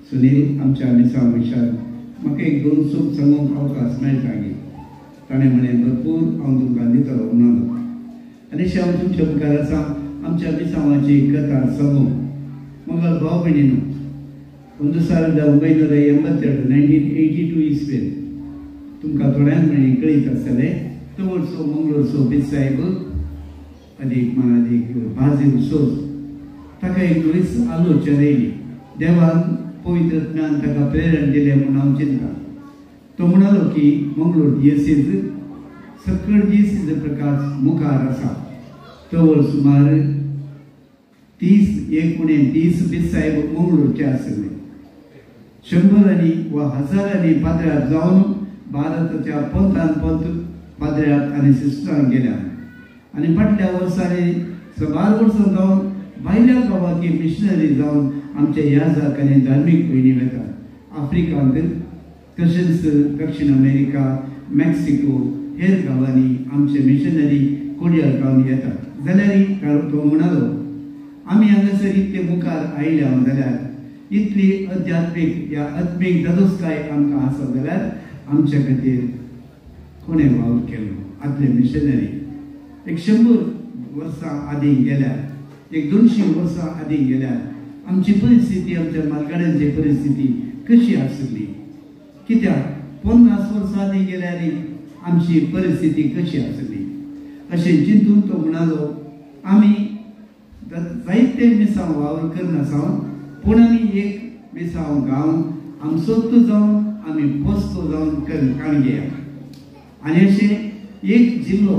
सुनील आमच्या मिसांव विशाल म्हाका एक 2 सूप सांगूंक अवकाश मेळटा गे. ताणें म्हणलें भरपूर हांव तुमकां दितलो म्हणलो. आनी अशें हांव तुमच्या मुखार आसा आमच्या मिसांवाची कथा सांगूंक. मगळ भाव भयणीनो, 1982 1982 इस्वेन तुमकां थोड्यांक म्हणी कळीत आसतलें, तवळचो मंगळूरचो बिसाहेब अदीक मानादीक बाजील सोज ताका एक नवीच आलोचना येयली. देवान पवित्र ज्ञान ताका प्रेरण दिलें म्हूण हांव चिंता. तो म्हणालो की मंगळूर दियसीज सकळ दियसीज प्रकाश मुखार आसा. तवळ सुमार 30 बिसाहेब मंगळूरचे आशिल्ले. 100 वा हजारांनी पाद्र्यार जावन भारताच्या पंथान पंथ पाद्र्यार आनी सिस्टरांक गेल्या. आनी फाटल्या वर्सांनी सबार वर्सां जावन भायल्या गांवांनी मिशनरी जावन आमचे याजक आनी धार्मीक भयणी वेतात. आफ्रिकांत तशेंच दक्षिण अमेरिका, मेक्सिको हेर गांवांनी आमचे मिशनरी कोडियार गांवांनी येतात. जाल्यार तो म्हणालो, आमी हांगासर इतले मुखार आयल्या जाल्यार इतली अध्यात्मीक या आत्मीक दादोसकाय आमकां आसा जाल्यार आमच्या खातीर कोणें वावर केलो? आदले मिशनरी 100 वर्सां आदीं गेल्यार, 200 वर्सां आदीं गेल्यार आमची परिस्थिती, आमच्या मालगाड्यांची परिस्थिती कशी आसली? कित्याक 50 वर्सां आदीं गेल्यार आमची परिस्थिती कशी आसली? अशें चिंतून तो म्हणालो, आमी जायते मिसांव वावर करनासा, पूण आमी एक मिसांव गावन आमचोच जावन आमी पोस्तो जावन काणगेया. आनी अशें एक जिल्लो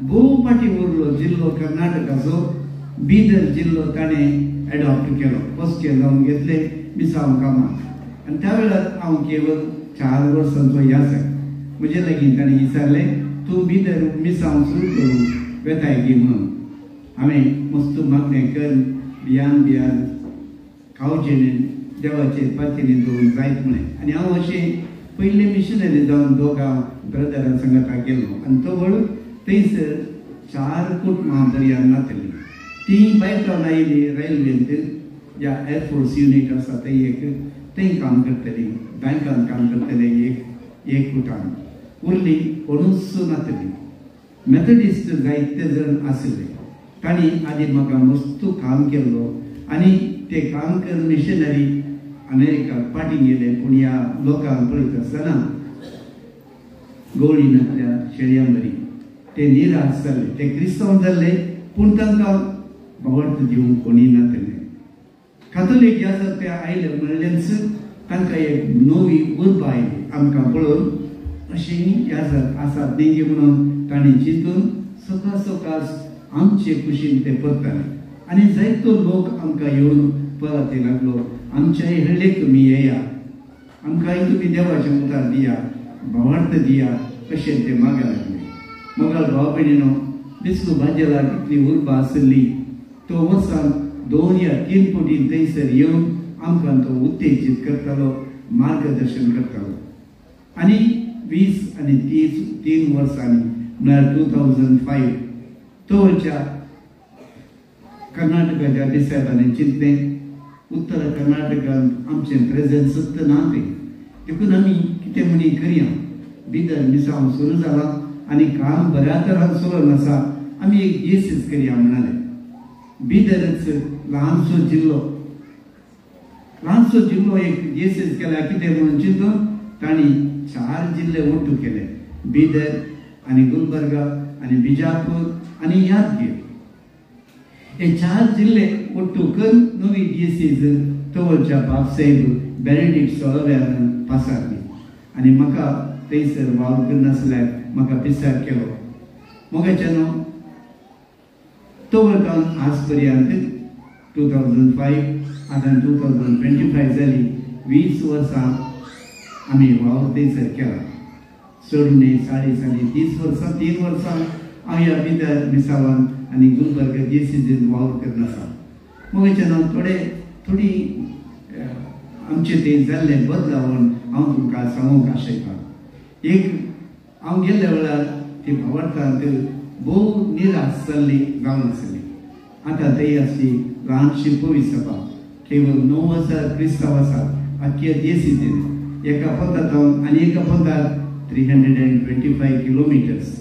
भोव फाटीं उरलो जिल्लो कर्नाटकाचो बिदर जिल्लो ताणें एडॉप्ट केलो, पोस्के जावन घेतले मिसांव कामाक. आनी त्या वेळार हांव केवल 4 वर्सांचो यासक. म्हजे लागीं ताणें विचारलें, तूं बिदर मिसांव सुरू करूं वेताय गी म्हणून. हांवें मस्त मागणें कर बियान बियान खावचें देवाचेर पातयेन दवरून जायत म्हळें. आनी हांव अशें पयलें मिशनरी जावन दोगां ब्रदरां सांगाता गेलो. आनी तवळ थंयसर 4 कुटुंबां दर्यान नातली. ती भायर रावन आयली रेल्वेंत, ज्या एअरफोर्स युनीट आसा थंय एक थंय काम करतली, बँकान काम करतले एक कुटान उरली, कोणूच नातली. मेथडिस्ट जायते जण आशिल्ले. तांणी आदी म्हाका मस्त काम केल्लो आनी ते काम करून मिशनरी अमेरिकाक फाटीं गेले. पूण ह्या लोकांक पळयत आसतना गोळी नासल्या शेळयां बरी ते निराश जाले. ते क्रिस्तांव जाल्ले पूण तांकां भावार्थ दिवंक कोणी नासले. कातोलीक आसा ते आयले म्हणलेंच तांकां एक नवी उर्बा आयली. आमकां पळोवन अशें याजक आसात न्ही म्हणून तांणी चिंतून सकाळ सकाळ आमचे कुशीन ते परताले. आनी जायतो लोक आमकां येवन परत लागलो, आमच्याय हळ्ळेक तुमी येया, आमकांय तुमी देवाच्या मुखार दिया, भावार्थ दिया अशें ते मागीर लागले. मोगाळ भाव भयणीनो, बिस्लू भाजेलाक इतली उर्बा आसली, तो वर्सान 2 या 3 फावटी थंयसर येवन आमकां तो उत्तेजीत करतालो, मार्गदर्शन करतालो. आनी 20 आनी 3 वर्सांनी म्हळ्यार 2005 तवळच्या कर्नाटकाच्या बिसाहेबांनी चिंतलें, उत्तर कर्नाटकांत आमचें प्रेझेन्स ना तें, देखून आमी कितें म्हणी करया. बिदर मिसांव सुरू जाला आनी काम बऱ्या तरान चलून आसा, आमी एक दियसीस करया म्हणाले. बिदरच ल्हानसो जिल्लो, ल्हानसो जिल्लो एक दियसीस केल्या कितें म्हणून चिंतून तांणी 4 जिल्ले ओट्टू केले, बिदर आनी गुलबर्गा आनी बिजापूर आनी यादगीर. हे 4 जिल्ले ಒಟ್ಟು करून नवी डिसीज तवळच्या बापसाहेब बेनेडिक्ट सोळाव्यान पासारली आनी म्हाका थंयसर वावर करनासल्यार म्हाका पिसार केलो. मोगाच्यानो तवळ आज पर्यंत 2005 आतां 2025 जाली 20 वर्सां आमी वावर थंयसर केला. चड न्ही 40 वर्सां 3 वर्सां हांव ह्या बिदर मिसावान आनी गुलबर्ग डिसीजीन वावर करना आसा. मोगाच्यानो थोडी आमचे ते जाल्ले बदलावण हांव तुमकां सांगूंक आशयतां. एक हांव गेल्ल्या वेळार ती भावार्थांत भोव निराश जाल्ली जावन आसली. आतां थंय आसली ल्हानशी पवी सभा केवळ 9,000 क्रिस्तांव आसात आख्या देसीजीन एका पंथांत आनी एका पंथार 325 किलोमिटर्स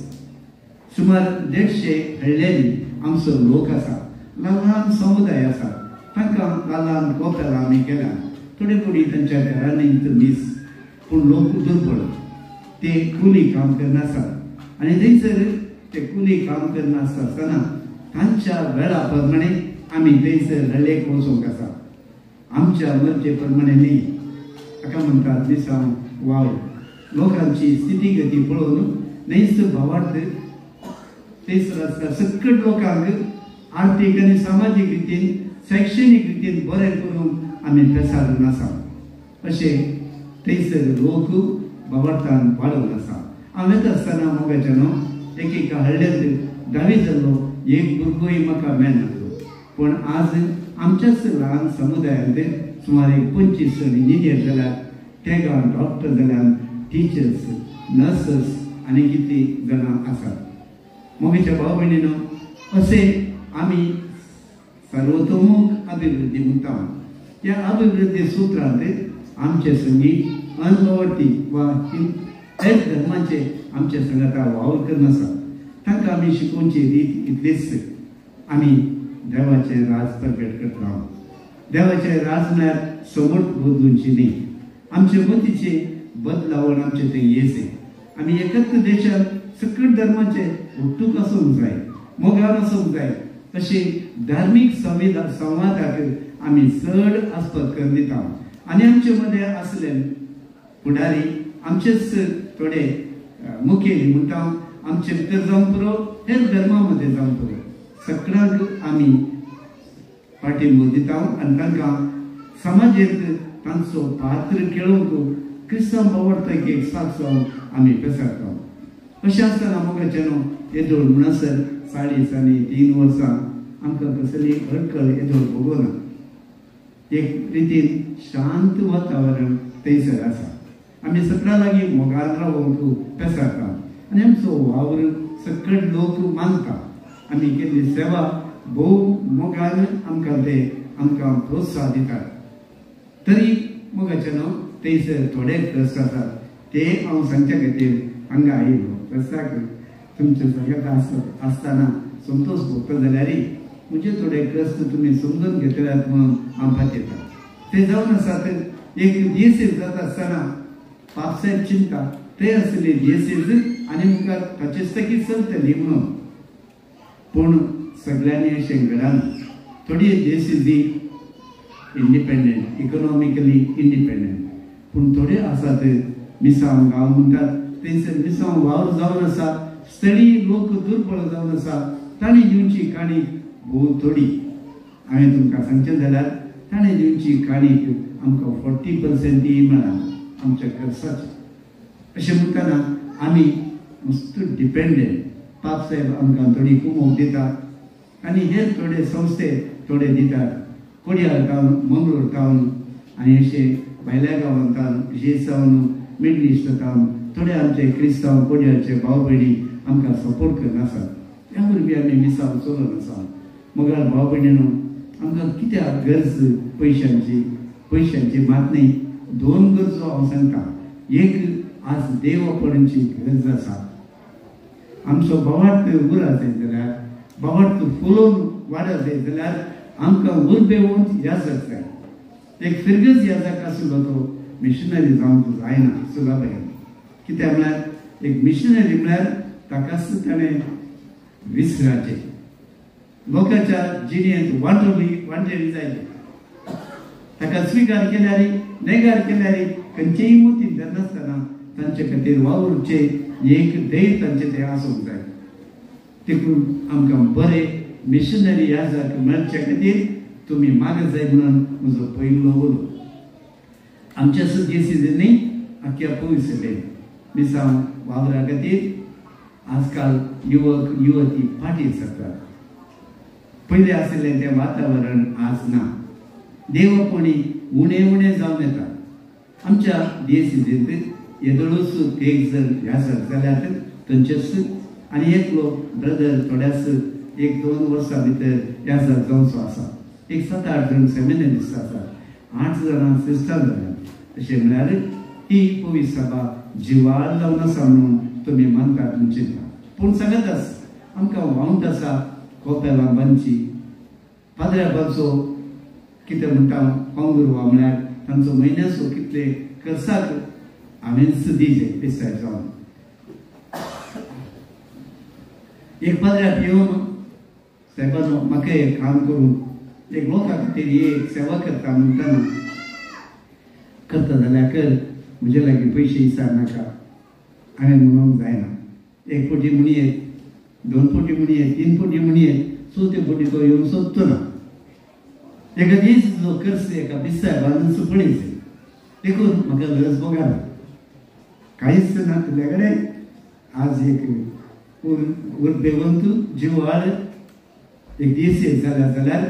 सुमार 150 हळ्ळ्यांनी आमचो लोक आसा. ल्हान ल्हान समुदाय आसा तांकां ल्हान ल्हान कोपेलां आमी केल्या. थोडे थोडी तांच्या घरांनी मीस पूण लोक दुर्बळ ते कुली काम करनासात आनी थंयसर ते कुली काम करनासता आसतना तांच्या वेळा प्रमाणे आमी थंयसर हळ्ळेक वचूंक आसा. आमच्या मर्जे प्रमाणे न्ही. हाका म्हणटात मिसांव वावर. लोकांची स्थितीगती पळोवन न्हयच भावार्थ थंयसर आसता सकट लोकांक आर्थीक आनी सामाजीक रितीन शैक्षणीक रितीन बरें करूंक आमी पेसारून आसा. अशें थंयसर लोक भावार्थान वाडोवन आसा. हांव येता आसतना मोगाच्या न्हू एकेका हळ्ळ्यांत धावी जाल्लो एक भुरगोय म्हाका मेळनासलो. पूण आज आमच्याच ल्हान समुदायांत सुमार 25 इंजिनियर जाल्यात, ते गांवांत डॉक्टर जाल्यात, टिचर्स, नर्सस आनी कितलीं जाणां आसात. मोगेच्या भाव भयणीनो अशें आमी सर्वतोमुख अभिवृद्धी म्हणटा. ह्या अभिवृद्धी सुत्रांत आमचे संगी अनभावार्थी वा हेर धर्माचे आमचे संगता वावर करनासा. तांकां आमी शिकोवची रीत इतलीच आमी देवाचें राज प्रगट करता. देवाचें राज म्हळ्यार समर्थ बदलुची न्ही. आमचे मतीचे बदलावण आमचे थंय येचें. आमी एकत्र देशांत सकट धर्माचे ಒಟ್ಟುक आसूंक जाय, मोगान आसूंक जाय. अशी धार्मीक संवादाक आमी चड आस्पद करून दिता. आनी आमचे मदें आसले फुडारी आमचेच थोडे मुखेली म्हणटा आमचे भितर जावंक पुरो, हेर धर्मा मदें जावंक पुरो, सगळ्यांक आमी पाठिंबो दिता आनी तांकां समाजेंत तांचो पात्र खेळोवंक क्रिस्तांव भावार्थाक एक साथ जावन आमी पेसारता. अशें आसतना मोगाचें न्हू येदोळ म्हणसर 40 आनी 3 वर्सां आमकां कसली अडखळ येदोळ भोगोना. एक रितीन शांत वातावरण थंयसर आसा. आमी सगळ्यां लागीं मोगान रावोंक पेसारता आनी आमचो वावर सकट लोक मानता. आमी केल्ली सेवा भोव मोगान आमकां ते आमकां प्रोत्साहन दितात. तरी मोगाचें न्हू थंयसर थोडे कश्ट आसात ते हांव सांगच्या खातीर हांगा आयिल्लो. कश्टाक तुमचे सगळ्यात आसतना संतोष भोगता जाल्यार म्हणजे थोडे कश्ट तुमी समजून घेतल्यात म्हणून हांव पातयेता. ते जावन आसात एक दियेसीज जाता आसतना पापसाहेब चिंता थंय आसली दियेसीज आनी मुखार ताचेच तकी चलतली म्हणून. पूण सगळ्यांनी अशें घडना. थोडी दियेसीजी इंडिपेंडंट, इकॉनॉमिकली इंडिपेंडंट, पूण थोडे आसात मिसांव गांव म्हणटात थंयसर मिसांव वावर जावन आसा. स्थळीय लोक दुर्बळ जावन आसा. तांणी दिवची काणी भोव थोडी. हांवें तुमकां सांगचें जाल्यार ताणें दिवची काणीक आमकां 40% मेळना आमच्या खर्चाचें. अशें म्हणटना आमी मस्त डिपेंडंट. पापसाहेब आमकां थोडी कुमोक दिता आनी हेर थोडे संस्थे थोडे दितात. कोडियार टावन, मंगळूर टावन आनी अशें भायल्या गांवांत टावन, जावन मिडल इस्ट टावन थोडे आमचे क्रिस्तांव कोडियारचे भाव भयणी आमकां सपोर्ट करनासात. त्या वरवीं आमी मिसांव चलोवन आसा. मगर भाव भयणीनो आमकां कित्याक गरज पयशांची? पयशांची मात न्ही, 2 गरजो हांव सांगता. एक आज देवापणाची गरज आसा. आमचो भावार्थ उरत जाय जाल्यार, भावार्थ फुलोवन वाडत जाय जाल्यार आमकां उर्बेवंत याजक जाय. एक फिरगज याजक आसलो तो मिशनरी जावंक जायना सुलभायेन. कित्याक म्हळ्यार एक मिशनरी म्हळ्यार ताकाच ताणें विसराचें. लोकांच्या जिणेंत वांटोली वांटेली जाय. ताका स्विकार केल्यार नेगार केल्यार खंयचेय मोती धरनासतना तांचे खातीर वावुरचे एक धैर्य तांचे ते आसूंक जाय. देखून आमकां बरे मिशनरी याजक मेळचे खातीर तुमी मागत जाय म्हणून म्हजो पयलो उलो. आमच्या सुद्दां आख्या पयसुल्ले मिसांव वावरा खातीर आजकाल युवक युवती फाटीं सरतात. पयलें आशिल्लें तें वातावरण आज ना. देवपणी उणें उणें जावन येता. आमच्या देसींत येदोळूच एक जण याजक जाल्यार थंयचेच आनी एकलो ब्रदर थोड्याच 1-2 वर्सां भितर याजक जावचो आसा. एक 7-8 जण सेमिनरिस्ट आसा, 8 जाणां सिस्टर जाल्यात. अशें म्हळ्यार ही पवित्र सभा जिवाळ जावन आसा म्हणून तुमी मानतात म्हूण चिंता. पूण सांगत आस आमकां वावंट आसा कोपेलां बांदची, पाद्र्या बांदचो कितें म्हणटा पांगुरवा म्हळ्यार तांचो म्हयन्याचो कितले खर्चाक हांवेंच दिजे पिसाय जावन. एक पाद्र्याक येवन सायबानो म्हाका एक काम करून एक लोकां खातीर एक सेवा करता म्हणटाना करता जाल्यार कर, म्हजे लागीं पयशे विचार नाका. हांवें म्हणूंक जायना. 1 फावटी म्हणयेत, 2 फावटी म्हणयेत, 3 फावटी म्हणयेत, चवथे फावटी तो येवन सोदतो ना. एका दीस जो खर्च एका बिस्सायबान पळयचे. देखून म्हाका लज भोगना. कांयच ना तुज्या कडेन. आज एक उर्बेवंत जिवाळ एक दीस एक जाल्यार जाल्यार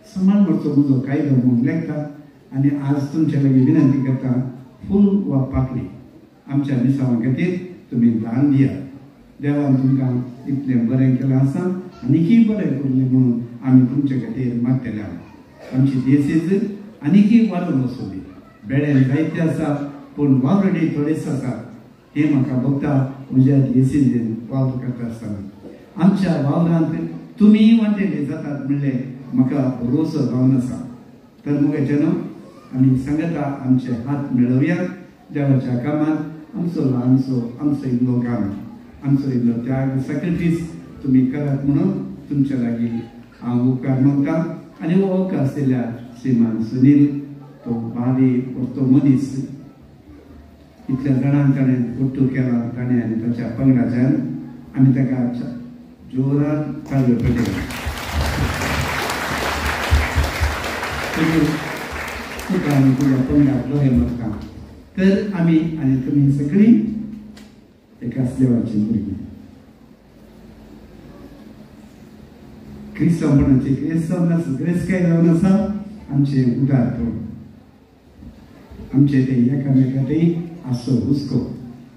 समान म्हणचो म्हजो कायदो म्हणून लेखता. आनी आज तुमच्या लागीं विनंती करता, फूल वा पाकळी आमच्या मिसांवा खातीर तुमी दान दियात. देवान तुमकां इतलें बरें केलां आसा आनीकय बरें करूं म्हणून आमी तुमचे खातीर मागतले आहात. आमची देसीज आनीकय वाडून वचूं दी. बेळे जायते आसा पूण वावरडे थोडेच आसा. हें म्हाका भोगता म्हज्या देसीजेन वावर करता आसतना. आमच्या वावरांत तुमी वांटेले जातात म्हणलें म्हाका भरोसो जावन आसा. तर मुगाचें न्हू आमी सांगता आमचे हात मेळोवया देवाच्या कामांत. आमचो ल्हानसो आमचो इल्लो काम, आमचो इल्लो त्याग सॅक्रिफीस तुमी करात म्हणून तुमच्या लागीं हांव उपकार मागता. आनी हो अवकाश दिल्या श्रीमान सुनील तो भारी तो मनीस इतल्या जाणांक ताणें ಒಟ್ಟು केला ताणें आनी ताच्या पंगडाच्यान आमी ताका जोरान ताळयो पेटयल्या. तुका आनी तुज्या पंगडाक बरें मागता. तर आमी आनी तुमी सगळीं एकाच देवाची भुरगीं. क्रिस्तांवपणाचे क्रिस्तांव आसा, क्रिस्तांव जावन आसा आमचें उदारपण, आमचें तें एकामेकांतय आसचो हुस्को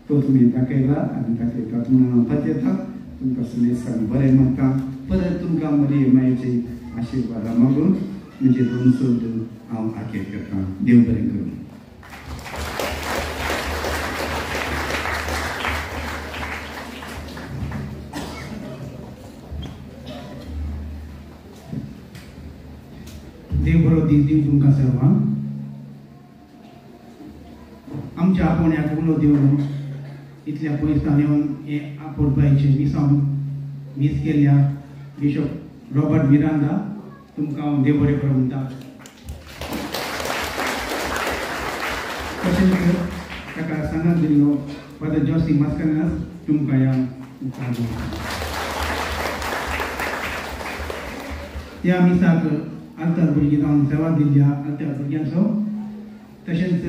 तो तुमी दाखयला आनी दाखयतात म्हणून हांव पातयेता. तुमकां समेस्तांक बरें मागता. परत तुमकां मरिये मायेचे आशिर्वादा मागून म्हजे 2 शब्द हांव आखेर करता. देव बरें करूं. देव बरो दीस दिवं तुमकां सर्वांक. आमच्या आपोवण्याक उलो दिवन इतल्या पयसान येवन हें आपोवपाचें मिसांव मीस केल्ल्या बिशप रॉबर्ट मिरांदा तुमकां हांव देव बरें करूं म्हणटा. तशेंच ताका सांगात दिल्लो फादर जॉसी मास्करेन्हास तुमकां ह्या उपकार दवरता. ह्या मिसाक आल्तार भुरगीं जावन सेवा दिल्ल्या आल्तार भुरग्यांचो, तशेंच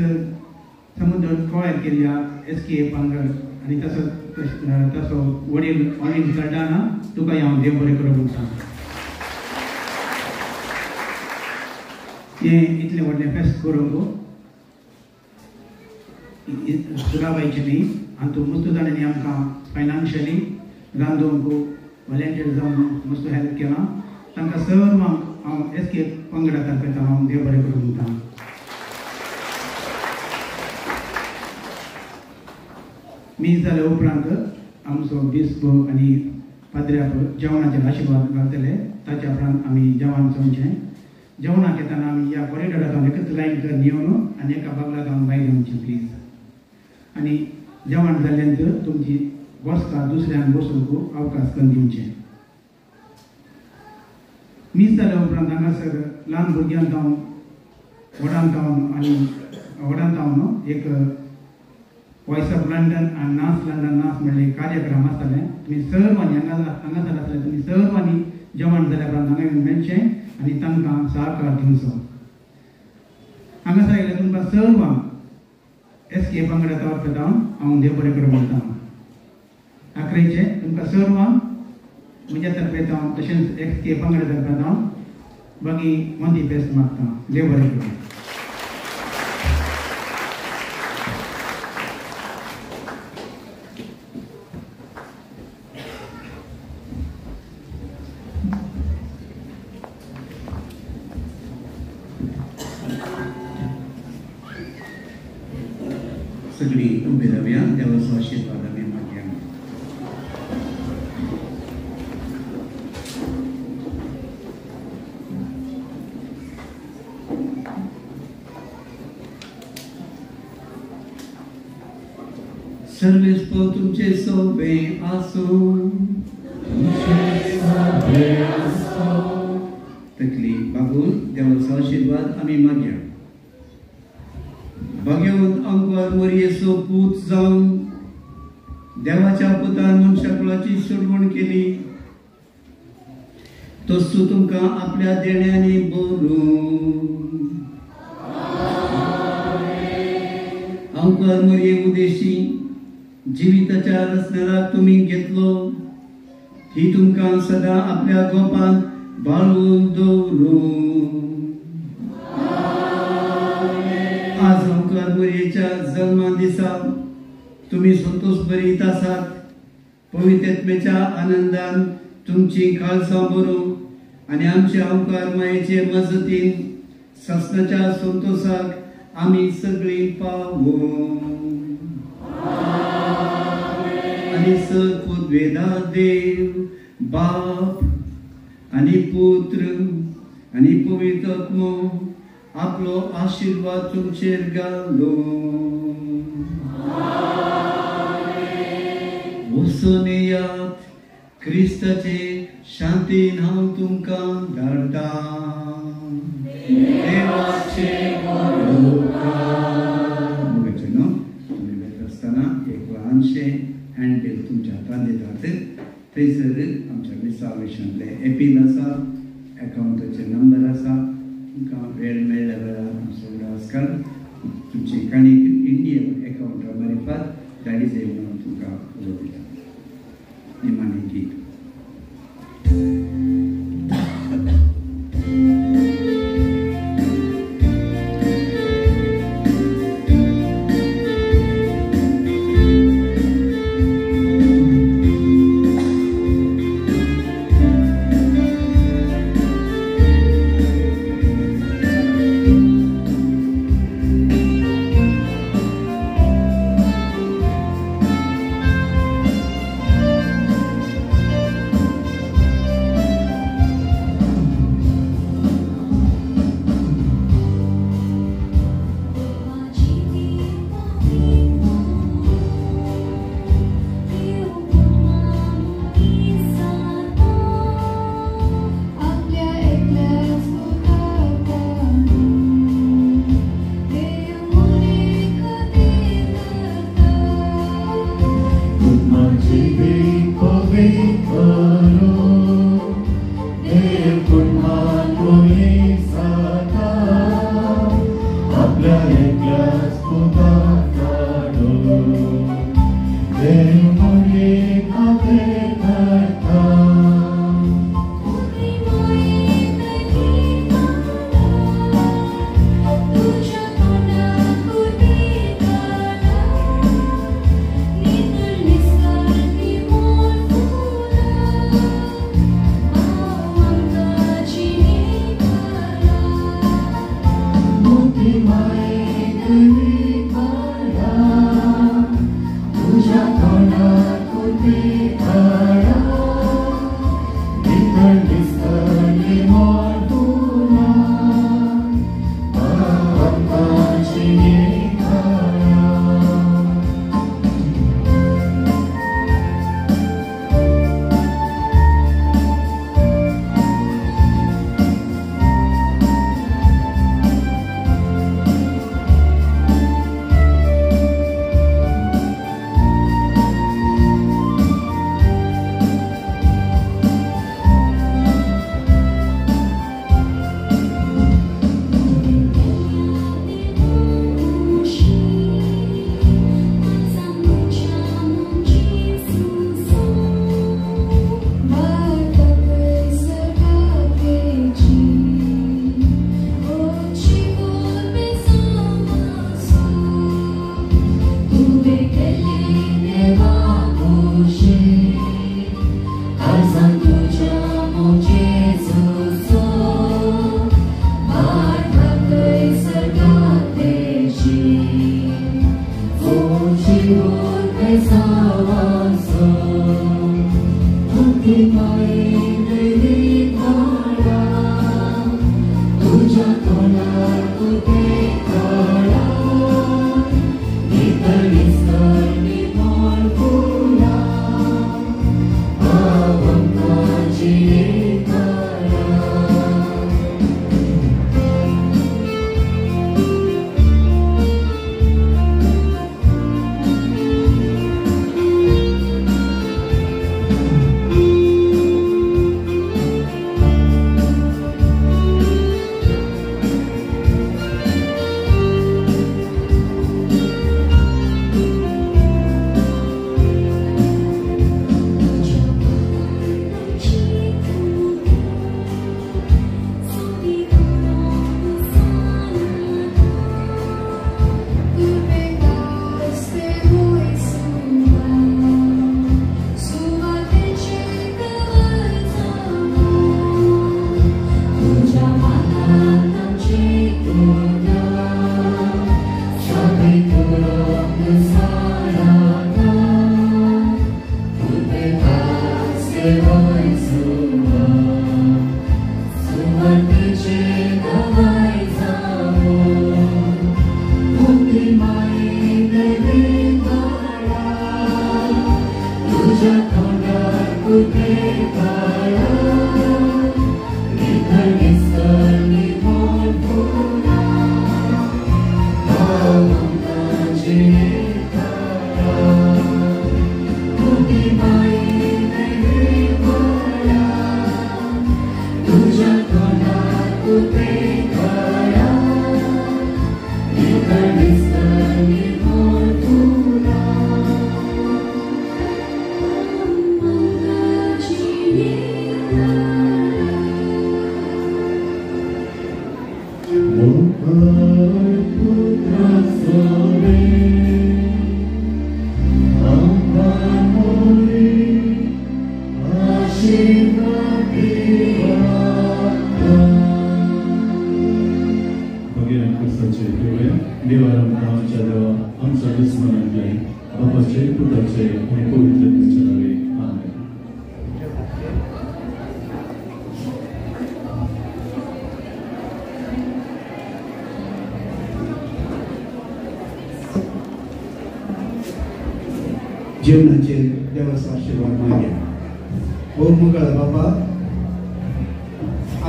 समुद्र कॉयर केल्ल्या एस के पांगड आनी तसो तसो वडील ऑलिन सल्डाना तुका हांव देव बरें करूं म्हणटा. हें इतलें व्हडलें फेस्त करूंक सुराबायचें न्ही आनी तूं मस्त जाणांनी आमकां फायनान्शियली रांदूंक वॉलेंटियर जावन मस्त हेल्प केलां. तांकां सर्वांक हांव एस के पंगडा तर्फे हांव देव बरें करूं म्हणटा. मीस जाल्या उपरांत आमचो बिस्प आनी पाद्र्याक जेवणाचेर आशिर्वाद घालतले. ताच्या उपरांत आमी जेवण जेवचें. जेवणाक येतना आमी ह्या कॉरिडोरांत एकच लायन कर येवन आनी एका बागला जावन भायर येवचें प्लीज. आनी जेवण जाल्ल्या नंतर तुमची बसका दुसऱ्यांक बसूंक अवकाश करून दिवचें. मीस जाल्या उपरांत हांगासर ल्हान भुरग्यां जावन व्हडान जावन आनी व्हडान जावन एक वॉयस ऑफ लंडन आनी नास लंडन नास म्हणले कार्यक्रम आसताले. तुमी सर्वांनी हांगासर आसले तुमी सर्वांनी जेवण जाल्या उपरांत हांगा येवन मेळचें आनी तांकां सहकार दिवचो. हांगासर आयिल्ल्या तुमकां सर्वांक एस के पंगडा तर्फे जावन हांव देव बरें करूं म्हणटा. आखरेचें तुमकां सर्वांक म्हज्या तर्फे जावन तशेंच एस के पंगडा तर्फे जावन बाकी मोदी बेस्ट मागता. देव बरें करूं. सगळी उबे रावया, देवाचो आशिर्वाद आमी मागया. सर्वेस्पो तुमचे सोबे आसूं, तकली बागून देवाचो आशिर्वाद आमी मागया. भाग्यवंत अंकुर मोरयेचो पूत जावन देवाच्या पुतान मनशाकुळाची सोडवण केली, तस्सू तुमकां आपल्या देण्यांनी बरोवन अंकुर मोरये उदेशी जिविताच्या रचणाराक तुमी घेतलो, ही तुमकां सदां आपल्या गोपान बाळून दवरून. आज अंकुर मोरयेच्या जल्मा दिसा तुमी संतोष भरीत आसात. पवित्रत्मेच्या आनंदान तुमची काळसां भरूं आनी आमच्या अंकुर मायेचे मजतीन सासणाच्या संतोषाक आमी सगळीं पावूं. आनी सपुद्वेदा देव बाप आनी पुत्र आनी पवित्र आत्मो आपलो आशिर्वाद तुमचेर घालो. वचून येयात, क्रिस्ताचे शांतीन हांव तुमकां धाडटा. देवाचे न्हू तुमी वेता आसतना एक ल्हानशें हँडबील तुमच्या हातान दितात. थंयसर आमच्या मिसा विशांतलें एपील आसा, एकावंटाचे नंबर आसा. तुमकां वेळ मेळ्ळ्या वेळार आमचो उगडास काड तुमची काणी इंडियन एकावंटा मारिफात धाडी जाय म्हणून तुमकां उलो दिता. निमाणें गीत. जेवणाचेर देवाचो आशिर्वाद मागया. ओ मुगळ बाबा,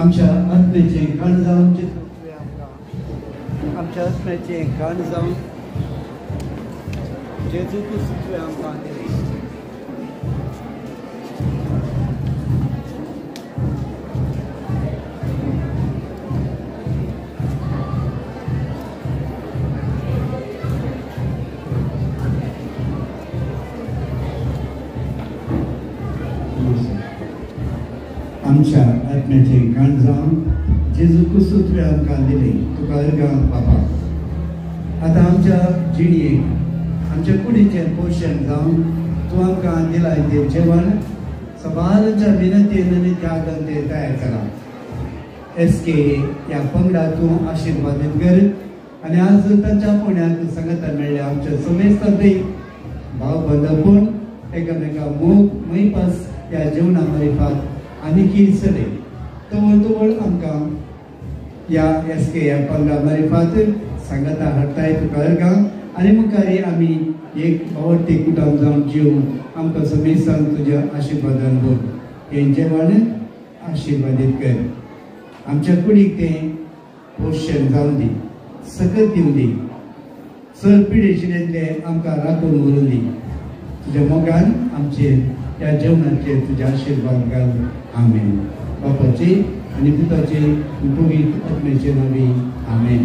आमच्या आत्म्याचें खाण जावन, आमच्या आत्म्याचें खाण जावन जेजू क्रिस्त तुवें आमकां दिलें. आमच्या आत्म्याचें खाण जावन जेजू क्रिस्त तुवें आमकां दिलें, तुका अर्गां बाबा. आतां आमच्या जिणयेक, आमच्या कुडीचें पोशण जावन तूं आमकां दिलां तें जेवण सबारांच्या मिनतीन आनी त्यागान तें तयार केलां. एस के ह्या पंगडा तूं आशिर्वादीत कर आनी आज तांच्या पुण्याक सांगता मेळ्ळ्या आमच्या समेस्तांतय भाव बंधपण एकामेका मोग मैपास ह्या जेवणा मारिफात आनी चडय तवळ तवळ आमकां ह्या एस के ह्या पंगडा मारिफात सांगता हाडटाय तुका अर्गां आनी मुखारी आमी एक आवडटी कुटाम जावन जेवन आमकां समेस्तांक तुज्या आशिर्वादान भर. हें जेवण आशिर्वादीत कर, आमच्या कुडीक तें पोशण जावन दी, सकत दिवं दी, सर पिडे जिणेंतलें आमकां राखून व्हरून दी. तुज्या मोगान आमचेर ह्या जेवणाचेर तुज्या आशिर्वाद घाल. आमेन. बापाचे आनी पुताचे पवित्र आत्म्याचे नांवी आमेन.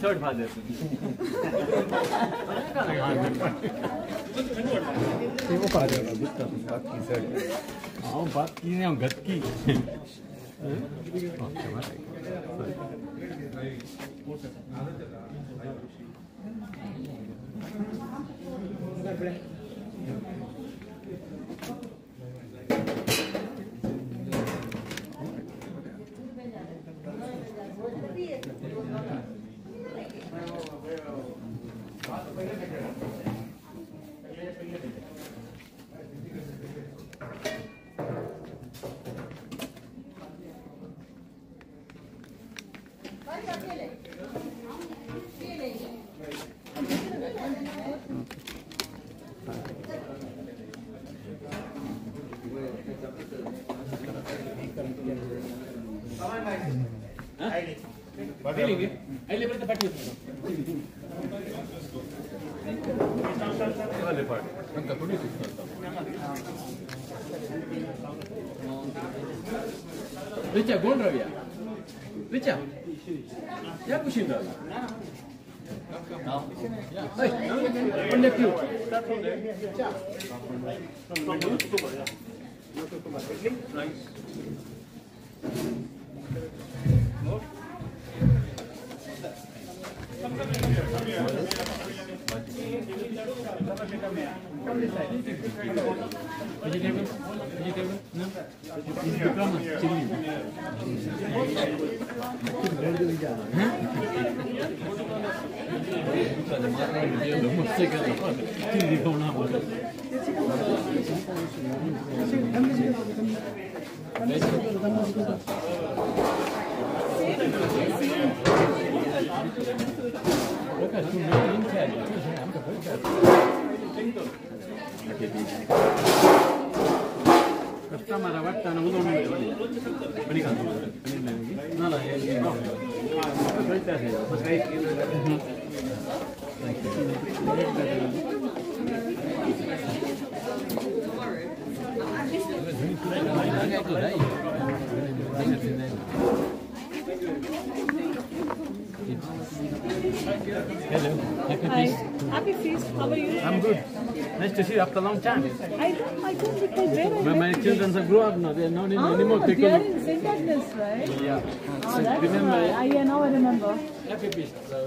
Third father. Richa, go on, Ravia. Richa, yeah, push him down. Hey, one left you. Start from there. Nice. More. Vegetable? Vegetable? No? It's chili. Chili. Customer वाटताना उलोवून ना ना. Hello. Happy Hi. Feast. Happy feast. How are you? I'm good. Nice to see you after a long time. I don't recall where I My, met my you. Children have grown up now. They are not in Ah, anymore. They they are call in St. Agnes, right? Yeah. Oh, that's Remember? why. Yeah, now I remember. Happy feast. So,